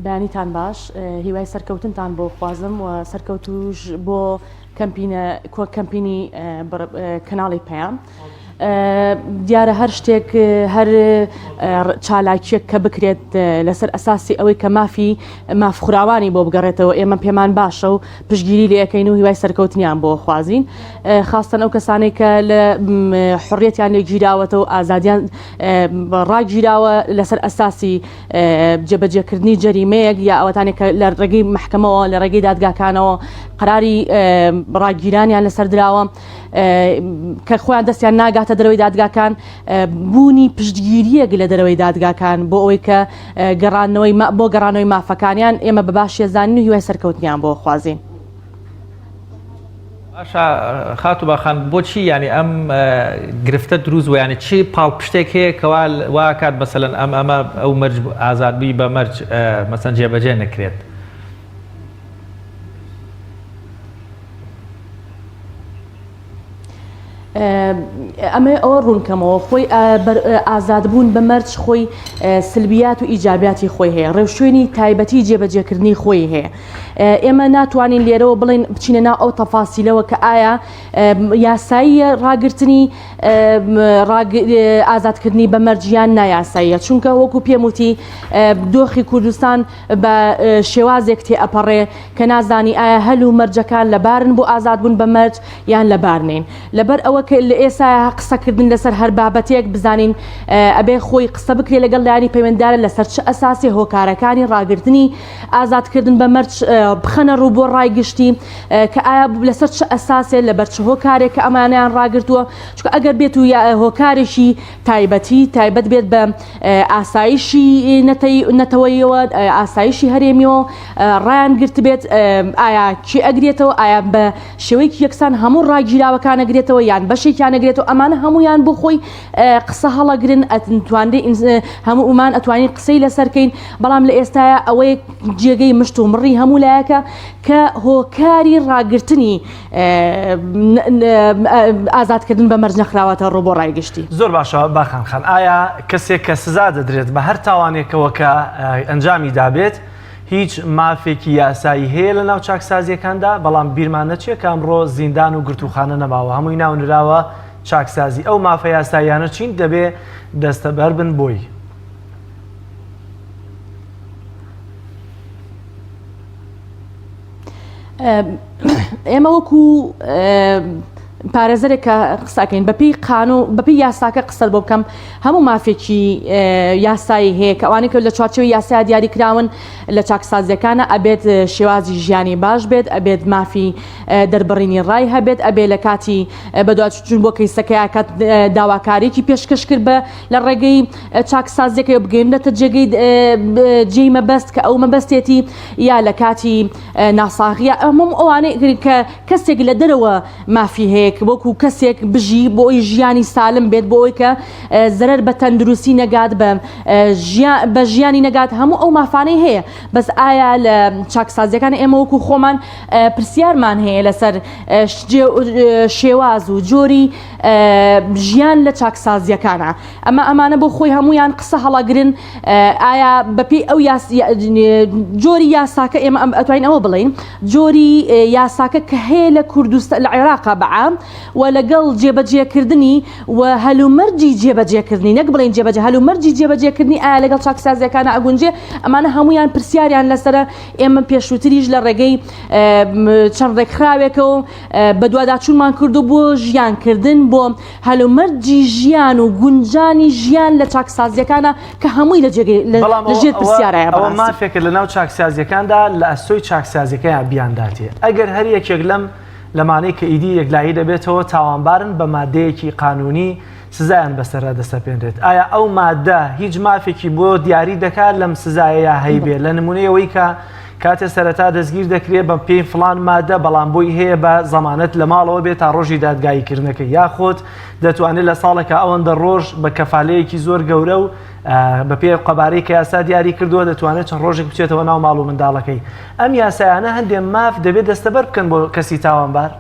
بەیانیتان باش هیوای سەرکەوتنتان بۆ خوازم و سەرکەوتوش بۆ کەمپینە کۆ کەمپینی کەناڵی پەیام. دیارە هەر شتێک هەر چالاکیەک کە بکرێت لەسەر ئەساسی ئەوەی کە مافی مافخراوانی بۆ بگەڕێتەوە ئێمە پێمان باشە و پشگیری لەکەین و هیوای سەرکەوتنیان بۆ خوازین خاستەن ئەو کەسانێک کە لە حڕیەتیان لێگیراوەتەوە ئازادیان ڕاگیراوە لەسەر ئەساسی جێبەجێکردنی جەریمەیەک یا ئەوەتانێک کە لە ڕێگەی مەحکەمەوە لە ڕێگەی دادگاکانەوە قەراری ڕاگیرانیان لەسەر دراوە کە خۆیان دەستیان ناگاتە دەرەوەی دادگاکان بوونی پشتگیریەک لە دەرەوەی دادگاکان بۆ ئەوەی کە گەڕانەوەی بۆ گەڕانەوەی مافەکانیان ئێمە بە باشێزانین و هیوای سەرکەوتنیان بۆ خوازین. باشە خاتوو باخان بۆچی یانی ئەم گرفتە دروست بوو یانی چی پاڵپشتێک هەیە کەوا واکات مەسەلەن ئەم ئەمە ئەو مەرج ئازادبووی بە مەرج مەسەن جێبەجێ نەکرێت؟ ئەمەوێ ئەوە ڕوونکەمەوە خۆی ئازادبوون بە مەرج خۆی سلبیات و ئیجابیاتی خۆی هەیە ڕێوشوێنی تایبەتی جێبەجێکردنی خۆی هەیە ئێمە ناتوانین لێرەوە بڵێن بچینە ناو ئەو تەفاسیلەوە کە ئایا یاساییە ڕاگرتنی ئازادکردنی بە مەرجیان نایاساییە چونکە وەکو پێم وتی دۆخی کوردستان بە شێوازێک تێ ئەپەڕێ کە نازانی ئایا هەل و مەرجەکان لەبارن بۆ ئازادبوون بە مەرج یان لەبار نین لەبەر ئەوە کە لە ئێستا قسەکردن لەسەر هەر بابەتێک بزانین ئەبێ خۆی قسە بکرێ لەگەڵ لایەنی پەیوەنددارە لەسەر چ ئەساسی هۆکارەکانی ڕاگرتنی ئازادکردن بە مەرج بخەنە ڕوو بۆ ڕای گشتی کە ئایا لەسەر چ ئەساسێ لەبەر چ هۆکارێک کە ئەمانیان ڕاگرتووە چونکە ئەگەر بێت و هۆکارێکی تایبەتی تایبەت بێت بە ئاسایشی نەتەوەیەوە ئاسایشی هەرێمیەوە ڕایان گرتبێت ئایا کێ ئەگرێتەوە ئایا بە شێوەیەکی یەکسان هەموو ڕاگیراوەکان ئەگرێتەوە یان بەشێکیان ئەگرێتەوە ئەمانە هەمویان بۆ خۆی قسە هەڵەگرن ئەتوانرێ هەموومان ئەتوانین قسەی لەسەرکەین بەڵام لە ئێستایا ئەوەیە جێگەی مشت و مڕی هەموو لایەکە کە هۆکاری ڕاگرتنی ئازادکردن بە مەرج نەخراوەتە ڕوو بۆ ڕای گشتی. زۆر باشە باخان خان ئایا کەسێک کە سزا دەدرێت بە هەر تاوانێکەوە کە ئەنجامی دابێت هیچ مافێکی یاسایی هەیە لە ناو چاکسازیەکاندا بەڵام بیرمان نەچێت کە ئەمڕۆ زیندان و گرتووخانە نەماوە هەمووی ناونراوە چاکسازی ئەو مافە یاساییانە چین دەبێ دەستەبەر بن بۆی؟ ئێمە وەکو پارێزەرێک کە قسەکەین بەپی قانو بەپی یاساکە قسەر بۆ بکەم هەموو مافێکی یاسایی هەیە کە ئەوانەی کە لە چوارچێوەی یاسا دیاری کراون لە چاکسازیەکانە ئەبێت شێوازی ژیانی باش بێت ئەبێت مافی دەربڕینی ڕای هەبێت ئەبێ لە کاتی بەدواچوون بۆ کەیسەکەیا کات داواکاریی پێشکەش کرد بە لە ڕێگەی چاکسازیەکەی بگەینرێتە جێگەی جێی مەبەست کە ئەو مەبەستێتی یا لە کاتی ناساغیە ئەمەم ئەوانەی کە کەسێک لە دەرەوە مافی هەیە کە وەکو کەسێک بژی بۆ ئەوی ژیانی سالم بێت بۆ ئەوی کە زەرەر بە تەندروستی نەگات بە بە ژیانی نەگات هەموو ئەو مافانەی هەیە بەس ئایا لە چاکسازیەکان ئێمە وەکو خۆمان پرسیارمان هەیە لەسەر شێواز و جۆری ژیان لە چاکسازیەکانە ئەمە ئەمانە بۆ خۆی هەمویان قسە هەڵەگرن ئایا بەپێی ئەو جۆری یاساکە ئێمە ئەم ئەتوانین ئەوە بڵین جۆری یاساکە کە هەیە لە کوردستان لە عێراقا بەعام و لەگەڵ جێبەجێکردنی و هەلومەرجی جێبەجێکردنی نەک بڵین جێبەجێ هەلومەرجی جێبەجێکردنی ئایا لەگەڵ چاکسازیەکانە ئەگونجێ ئەمانە هەمویان پرسیاریان لەسەرە ئێمە پێشووتریش لە ڕێگەی چەند ڕێکخراوێکەوە بەدواداچوونمان کردو بۆ ژیانکردن بۆ هەلومەرجی ژیان و گونجانی ژیان لە چاکسازیەکانە کە هەمووی لە جێگەی لە بەڵام لە ژێر ئەوە پرسیارایە ئەوە بەڕاستی. مافێکە لە ناو چاکسازیەکاندا لە ئەستۆی چاکسازیەکەیان بیانداتێ ئەگەر هەر یەکێک لەم لەمانەی کە ئیدی یەکلایی دەبێتەوە تاوانبارن بە مادەیەکی قانونی سزایان بەسەردا دەسەپێنرێت ئایا ئەو مادە هیچ مافێکی بۆ دیاری دەکات لەم سزایەیا هەیبێ لە نمونەی ئەوەی کە کاتێ سەرەتا دەستگیر دەکرێت بە پێی فڵان مادە بەڵام بۆی هەیە بە زەمانەت لە ماڵەوە بێت تا ڕۆژی دادگاییکردنەکەی یاخود دەتوانێت لە ساڵێکا ئەوەندە ڕۆژ بە کەفالەیەکی زۆر گەورە و بە پێی قەبارەی کە یاسا دیاری کردووە دەتوانێت چەند ڕۆژێک بچێتەوە ناو ماڵ و منداڵەکەی ئەم یاسایانە هەندێک ماف دەبێت دەستەبەر بکەن بۆ کەسی تاوانبار.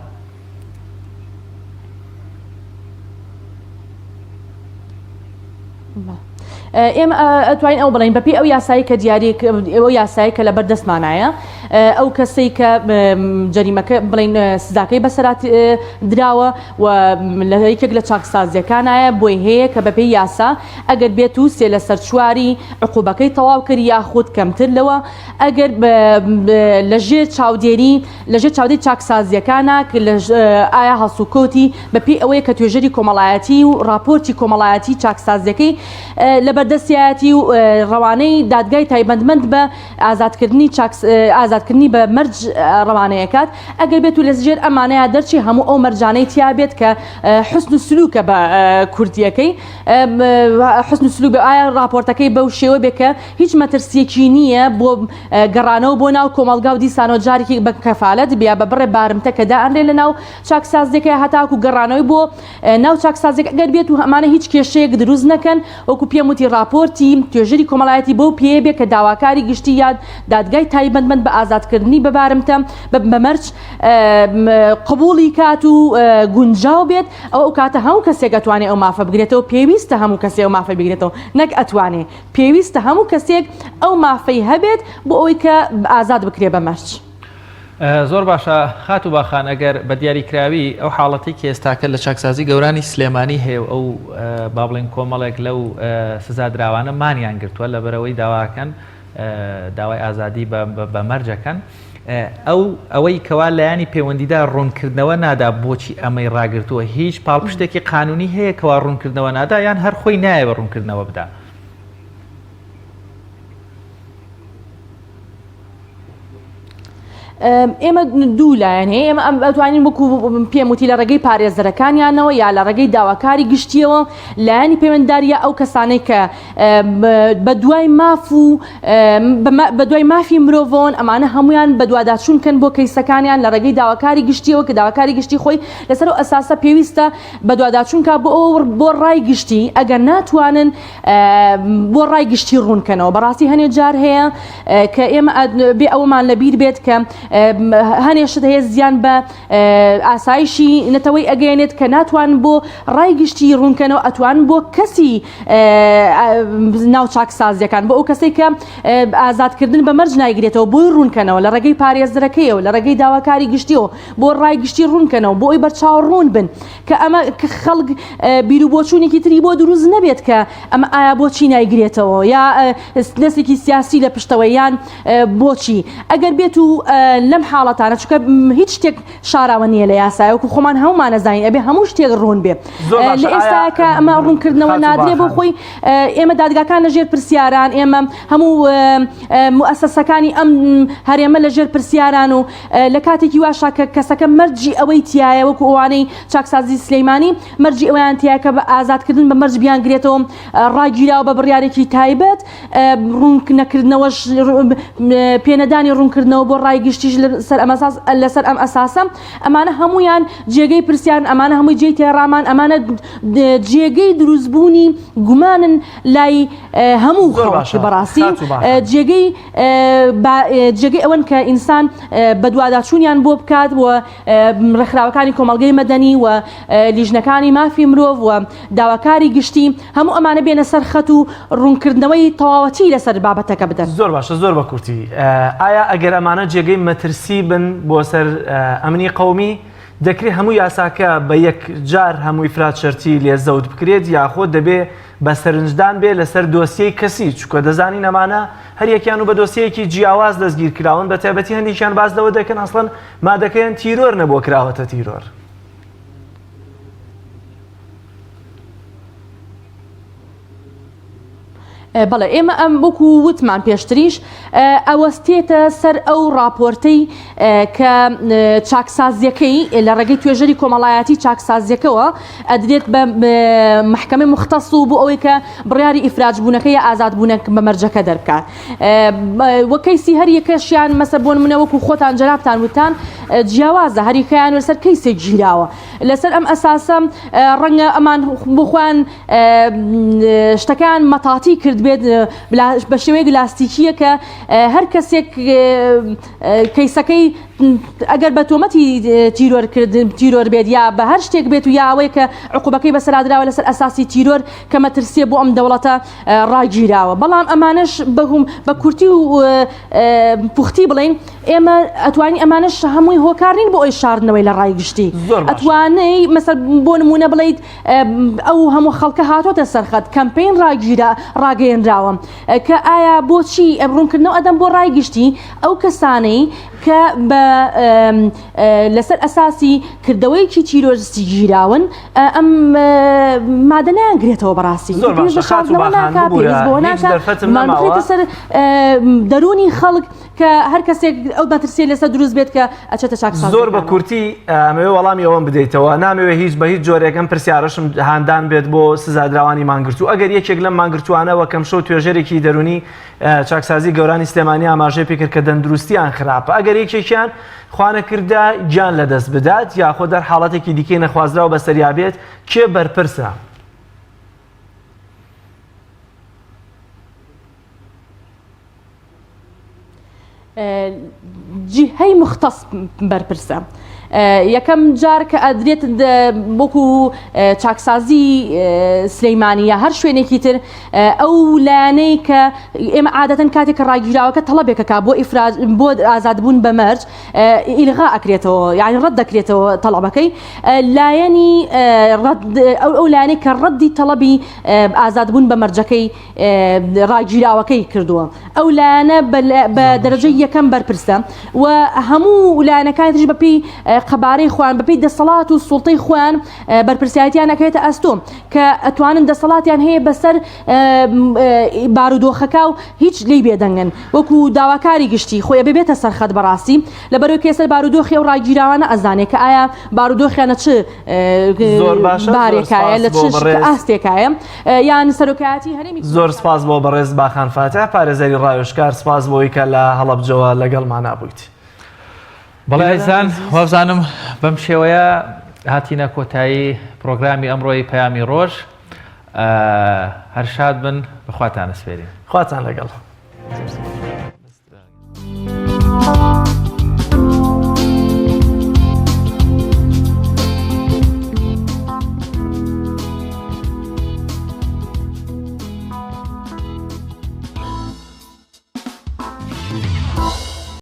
ئێمە ئەتوانین ئەو بڵین بەپی ئەو یاسایی کە دیاری ئەو یاسایی کە لەبەر دەستمانایە ئەو کەسەی کە جەریمەکە بڵین سزاکەی بەسەرات دراوە و لە یەکێک لە چاکسازیەکانایە بۆی هەیە کە بەپێی یاسا ئەگەر بێت و سێ لەسەر چواری عقوبەکەی تەواو کرد یاخود کەمتر لەوە ئەگەر لەژێر چاودێری لەژێر چاودێری چاکسازییەکانە کە لە ئایا هەڵسوکەوتی بەپێی ئەوەیە کە توێژەری کۆمەڵایەتی و ڕاپۆرتی کۆمەڵایەتی چاکسازیەکەی لەبەردەستیایەتی و ڕەوانەی دادگای تایبەتمەند بە ئازادکردنی ئازادکردنی بە مەرج ڕەوانەیەکات ئەگەر بێت و لە ژێر ئەمانەیە دەرچی هەموو ئەو مەرجانەی تیا بێت کە حسن و سلوکە بە کوردیەکەی حسن و سلوک ئایا ڕاپۆرتەکەی بەو شێوە بێ کە هیچ مەترسیەکی نییە بۆ گەڕانەوە بۆ ناو کۆمەڵگا و دیسانەوە جارێکی بە کەفالەت بیا بە بڕێ بارمتە کە دائەنرێ لە ناو چاکسازیەکە هەتاکو گەڕانەوەی بۆ ناو چاکسازیەکە ئەگەر بێت و ئەمانە هیچ کێشەیەک دروست نەکەن وەکو پێم وتی ڕاپۆرتی توێژەری کۆمەڵایەتی بەو پێیە بێ کە داواکاری گشتی یا دادگای تایبەتمەند بە ئازادکردنی بە بارمتە بە مەرج قبوڵی کات و گونجاو بێت ئەو ئەو کاتە هەموو کەسێک ئەتوانێ ئەو مافە بگرێتەوە پێویستە هەموو کەسێ ئەو مافە بگرێتەوە نەک ئەتوانێ پێویستە هەموو کەسێک ئەو مافەی هەبێت بۆ ئەوەی کە ئازاد بکرێ بە مەرج. زۆر باشە خاتوو باخان ئەگەر بە دیاریکراوی ئەو حاڵەتەی کە ئێستاکە لە چاکسازی گەورانی سلێمانی هەیە و ئەو با بڵێین کۆمەڵێک لەو سزادراوانە مانیان گرتووە لەبەرئەوەی داواکەن داوای ئازادی بە مەرجەکەن. ئەو ئەوەی کەوا لایەنی پەیوەندیدار ڕوونکردنەوە نادا بۆچی ئەمەی ڕاگرتووە هیچ پاڵپشتێکی قانونی هەیە کەوا ڕوونکردنەوە نادا یان هەر خۆی نایەوێ ڕوونکردنەوە بدا؟ ئێمە دوو لایەن هەیە ئێمە ئەم ئەتوانین وەکو پێم وتی لە ڕێگەی پارێزەرەکانیانەوە یا لە ڕێگەی داواکاری گشتیەوە لایەنی پەیوەنددار یا ئەو کەسانەی کە بە دوای ماف و بە دوای مافی مرۆڤەوەن ئەمانە هەمویان بەدواداچوون کەن بۆ کەیسەکانیان لە ڕێگەی داواکاری گشتیەوە کە داواکاری گشتی خۆی لەسەر ئەو ئەساسە پێویستە بەدواداچوون کا بۆ ئەو بۆ ڕای گشتی ئەگەر ناتوانن بۆ ڕای گشتی ڕوون کەنەوە بەڕاستی هەنێ جار هەیە کە ئێمە بێ ئەوەمان لەبیر بێت کە هەنێ شت هەیە زیان بە ئاسایشی نەتەوەی ئەگەیەنێت کە ناتوان بۆ ڕای گشتی ڕوونکەنەوە ئەتوان بۆ کەسی ناو چاکسازیەکان بۆ ئەو کەسێک کە ئازادکردن بە مەرج نایگرێتەوە بۆی ڕوونکەنەوە لە ڕێگەی پارێزەرەکەیەوە لە ڕێگەی داواکاری گشتیەوە بۆ ڕای گشتی ڕوونکەنەوە بۆ ئەوی بەرچاو ڕوون بن کە ئەمە خەڵک بیر و بۆچوونێکی تری بۆ دروست نەبێت کە ئەمە ئایا بۆچی نایگرێتەوە یا دەستێکی سیاسی لە پشتەوە یان بۆچی ئەگەر بێت و لەم حاڵەتانە چونکە هیچ شتێک شاراوە نییە لە یاسایە وەکو خۆمان هەمومان ئەزانین ئەبێ هەموو شتێک ڕوون بێ لە ئێستا کە ئەمە ڕوونکردنەوە نادرێ بۆ خۆی ئێمە دادگاکان لە ژێر پرسیاران ئێمە هەموو موئەسەسەکانی ئەم هەرێمە لە ژێر پرسیاران و لە کاتێکی واشا کە کەسەکە مەرجی ئەوەی تایە وەکو ئەوانەی چاکسازی سلەیمانی مەرجی ئەویان تایە کە بە ئازادکردن بە مەرج بیان گرێتەوە ڕاگیراوە بە بڕیارێکی تایبەت ڕووننەکردنەوەش پێنەدانی ڕوونکردنەوە بۆ ڕای گشتیش لەسەر ئەم ئەساس لەسەر ئەم ئەساسە ئەمانە هەمویان جێگەی پرسیارن ئەمانە هەمووی جێی تێڕامان ئەمانە جێگەی دروستبوونی گومانن لای هەموو خەڵکی بەڕاستی جێگەی جێگەی ئەوەن کە ئینسان بەدواداچوونیان بۆ بکات و ڕێکخراوەکانی کۆمەڵگەی مەدەنی و لیژنەکانی مافی مرۆڤ و داواکاری گشتی هەموو ئەمانە بێنە سەر خەت و ڕوونکردنەوەی تەواوەتی لەسەر بابەتەکە بدەن. زۆر باشە زۆر بە کورتی ئایا ئەگەر ئەمانە جێگەی مەترسی بن بۆ سەر ئەمنی قەومی دەکرێت هەموو یاساکە بە یەکجار هەموو ئیفراد شەرتی لێ زەوت بکرێت یاخۆ دەبێ بە سەرنجدان بێ لەسەر دۆسیەی کەسی چونکە دەزانین ئەمانە هەریەکیان و بە دۆسیەیەکی جیاواز دەستگیر کراون بە تایبەتی هەندێکیان باس لەوە دەکەن ئەسڵەن مادەکەیان تیرۆر نەبووە کراوەتە تیرۆر. بەڵێ ئێمە ئەم وەکو وتمان پێشتریش ئەوەستێتە سەر ئەو راپۆرتەی کە چاکسازیەکەی لە ڕێگەی توێژەری کۆمەڵایەتی چاکسازیەکەوە ئەدرێت بە محکمەی مختص و بۆ ئەوەی کە بڕیاری ئیفراجبوونەکە یا ئازادبوونەک بە مەرجەکە دەربکات وە کەیسی هەر یەکەشیان مەسە بۆ نمونە وەکو خۆتان جەنابتان وتان جیاوازە هەریکەیان لەسەر کەیسێک گیراوە لەسەر ئەم ئەساسە ڕەنگە ئەمان بۆ خۆیان شتەکان مەتاتی کردبێت بە شێوەیەک لاستیکیە کە هەر کەسێک کەیسەکەی ئەگەر بە تۆمەتی تیرۆرکردن تیرۆر بێت یا بە هەر شتێک بێت و یا ئەوەی کە عقوبەکەی بەسەرادراوە لەسەر ئەساسی تیرۆر کە مەترسیە بۆ ئەم دەوڵەتە ڕاگیراوە بەڵام ئەمانەش بەهوم بە کورتی و پوختی بڵین ئێمە ئەتوانی ئەمانەش هەمووی هۆکار نین بۆ ئەوی شاردنەوەی لە ڕای گشتی ئەتوانەی مەسەر بۆ نمونە بڵیت ئەو هەموو خەڵکە هاتۆتە سەرخەت کەمپین ڕاگیرا ڕاگەیەنراوە کە ئایا بۆچی ڕوونکردنەوە ئەدەم بۆ ڕای گشتی ئەو کەسانەی کە بە لەسەر ئەساسی کردەوەیەکی تیرۆرستی گیراون ئەم مادە نایانگرێتەوە بەڕاستی زۆر باشە خاتوو باخان ببورە هیچ دەرفەتم نەماوە سەر دەروونی خەڵک کە هەر کەسێک ئەو مەترسیە لەسەر دروست بێت کە ئەچێتە چاکسازیەکانەوە. زۆر بە کورتی ئەمەوێ وەڵامی ئەوەم بدەیتەوە نامەوێ هیچ بە هیچ جۆرێک ئەم پرسیارەشم هاندان بێت بۆ سزادراوانی مانگرتوو ئەگەر یەکێک لەم مانگرتووانە وەک ئەمشەو توێژەرێکی دەروونی چاکسازی گەورانی سلێمانی ئاماژەی پێکرد کە دەندروستیان خراپە ئەگەر یەکێکیان خوانەکردە گیان لەدەست بدات یاخۆ دەر حاڵەتێکی دیکەی نەخوازراو بەسەریا بێت کێ بەرپرسە؟ جیهەی مختص بەرپرسە. یەکەم جار کە ئەدرێت وەکو چاکسازی سلەیمانی یا هەر شوێنێکی تر ئەو لایەنەی کە ئێمە عادەتەن کاتێک کە ڕاگیراوەکە تەڵەبێکەکە بۆ ئیفراج بۆ ئازادبوون بە مەرج ئیلغا ئەکرێتەوە یعنی ڕەت دەکرێتەوە تەڵەبەکەی لایەنی ئەو لایەنەی کە ڕەدی تەڵەبی ئازادبوون بە مەرجەکەی ڕاگیراوەکەی کردووە. ئەو لایەنە بە دەرەجەی یەکەم بەرپرسە و هەموو لایەنەکانی تریش بەپێی قەبارەی خۆیان بەپێی دەسەڵات و سوڵتەی خۆیان بەرپرسیارەتیان ئەکەوێتە ئەستۆ کە ئەتوانن دەسەڵاتیان هەیە بەسەر بارودۆخەکە و هیچ لێی بێدەنگن وەکو داواکاری گشتی خۆی ئەبێ بێتە سەرخەت بەڕاستی لەبەرەوەی کە ئێستا بارودۆخی ئەو ڕاگیراوانە ئەزانێ کە ئایا بارودۆخیانە چ زۆر باشە زۆر بارێکایە سپاس لە بۆ چ بەڕێز ئاستێکایە یان سەرۆکایەتی هەرێمی زۆر سپاس بۆ بەڕێز باخان فاتح پارێزەری ڕاوێژکار سپاس بۆی کە لە هەڵەبجەوە لەگەڵمانا بوویت. بەڵێ ئازیزان وابزانم بەم شێوەیە هاتینە کۆتایی پرۆگرامی ئەمڕۆی پەیامی ڕۆژ هەر شاد بن بەخواتان ئەسپێرین. خواتان لەگەڵ. زۆر سپاس.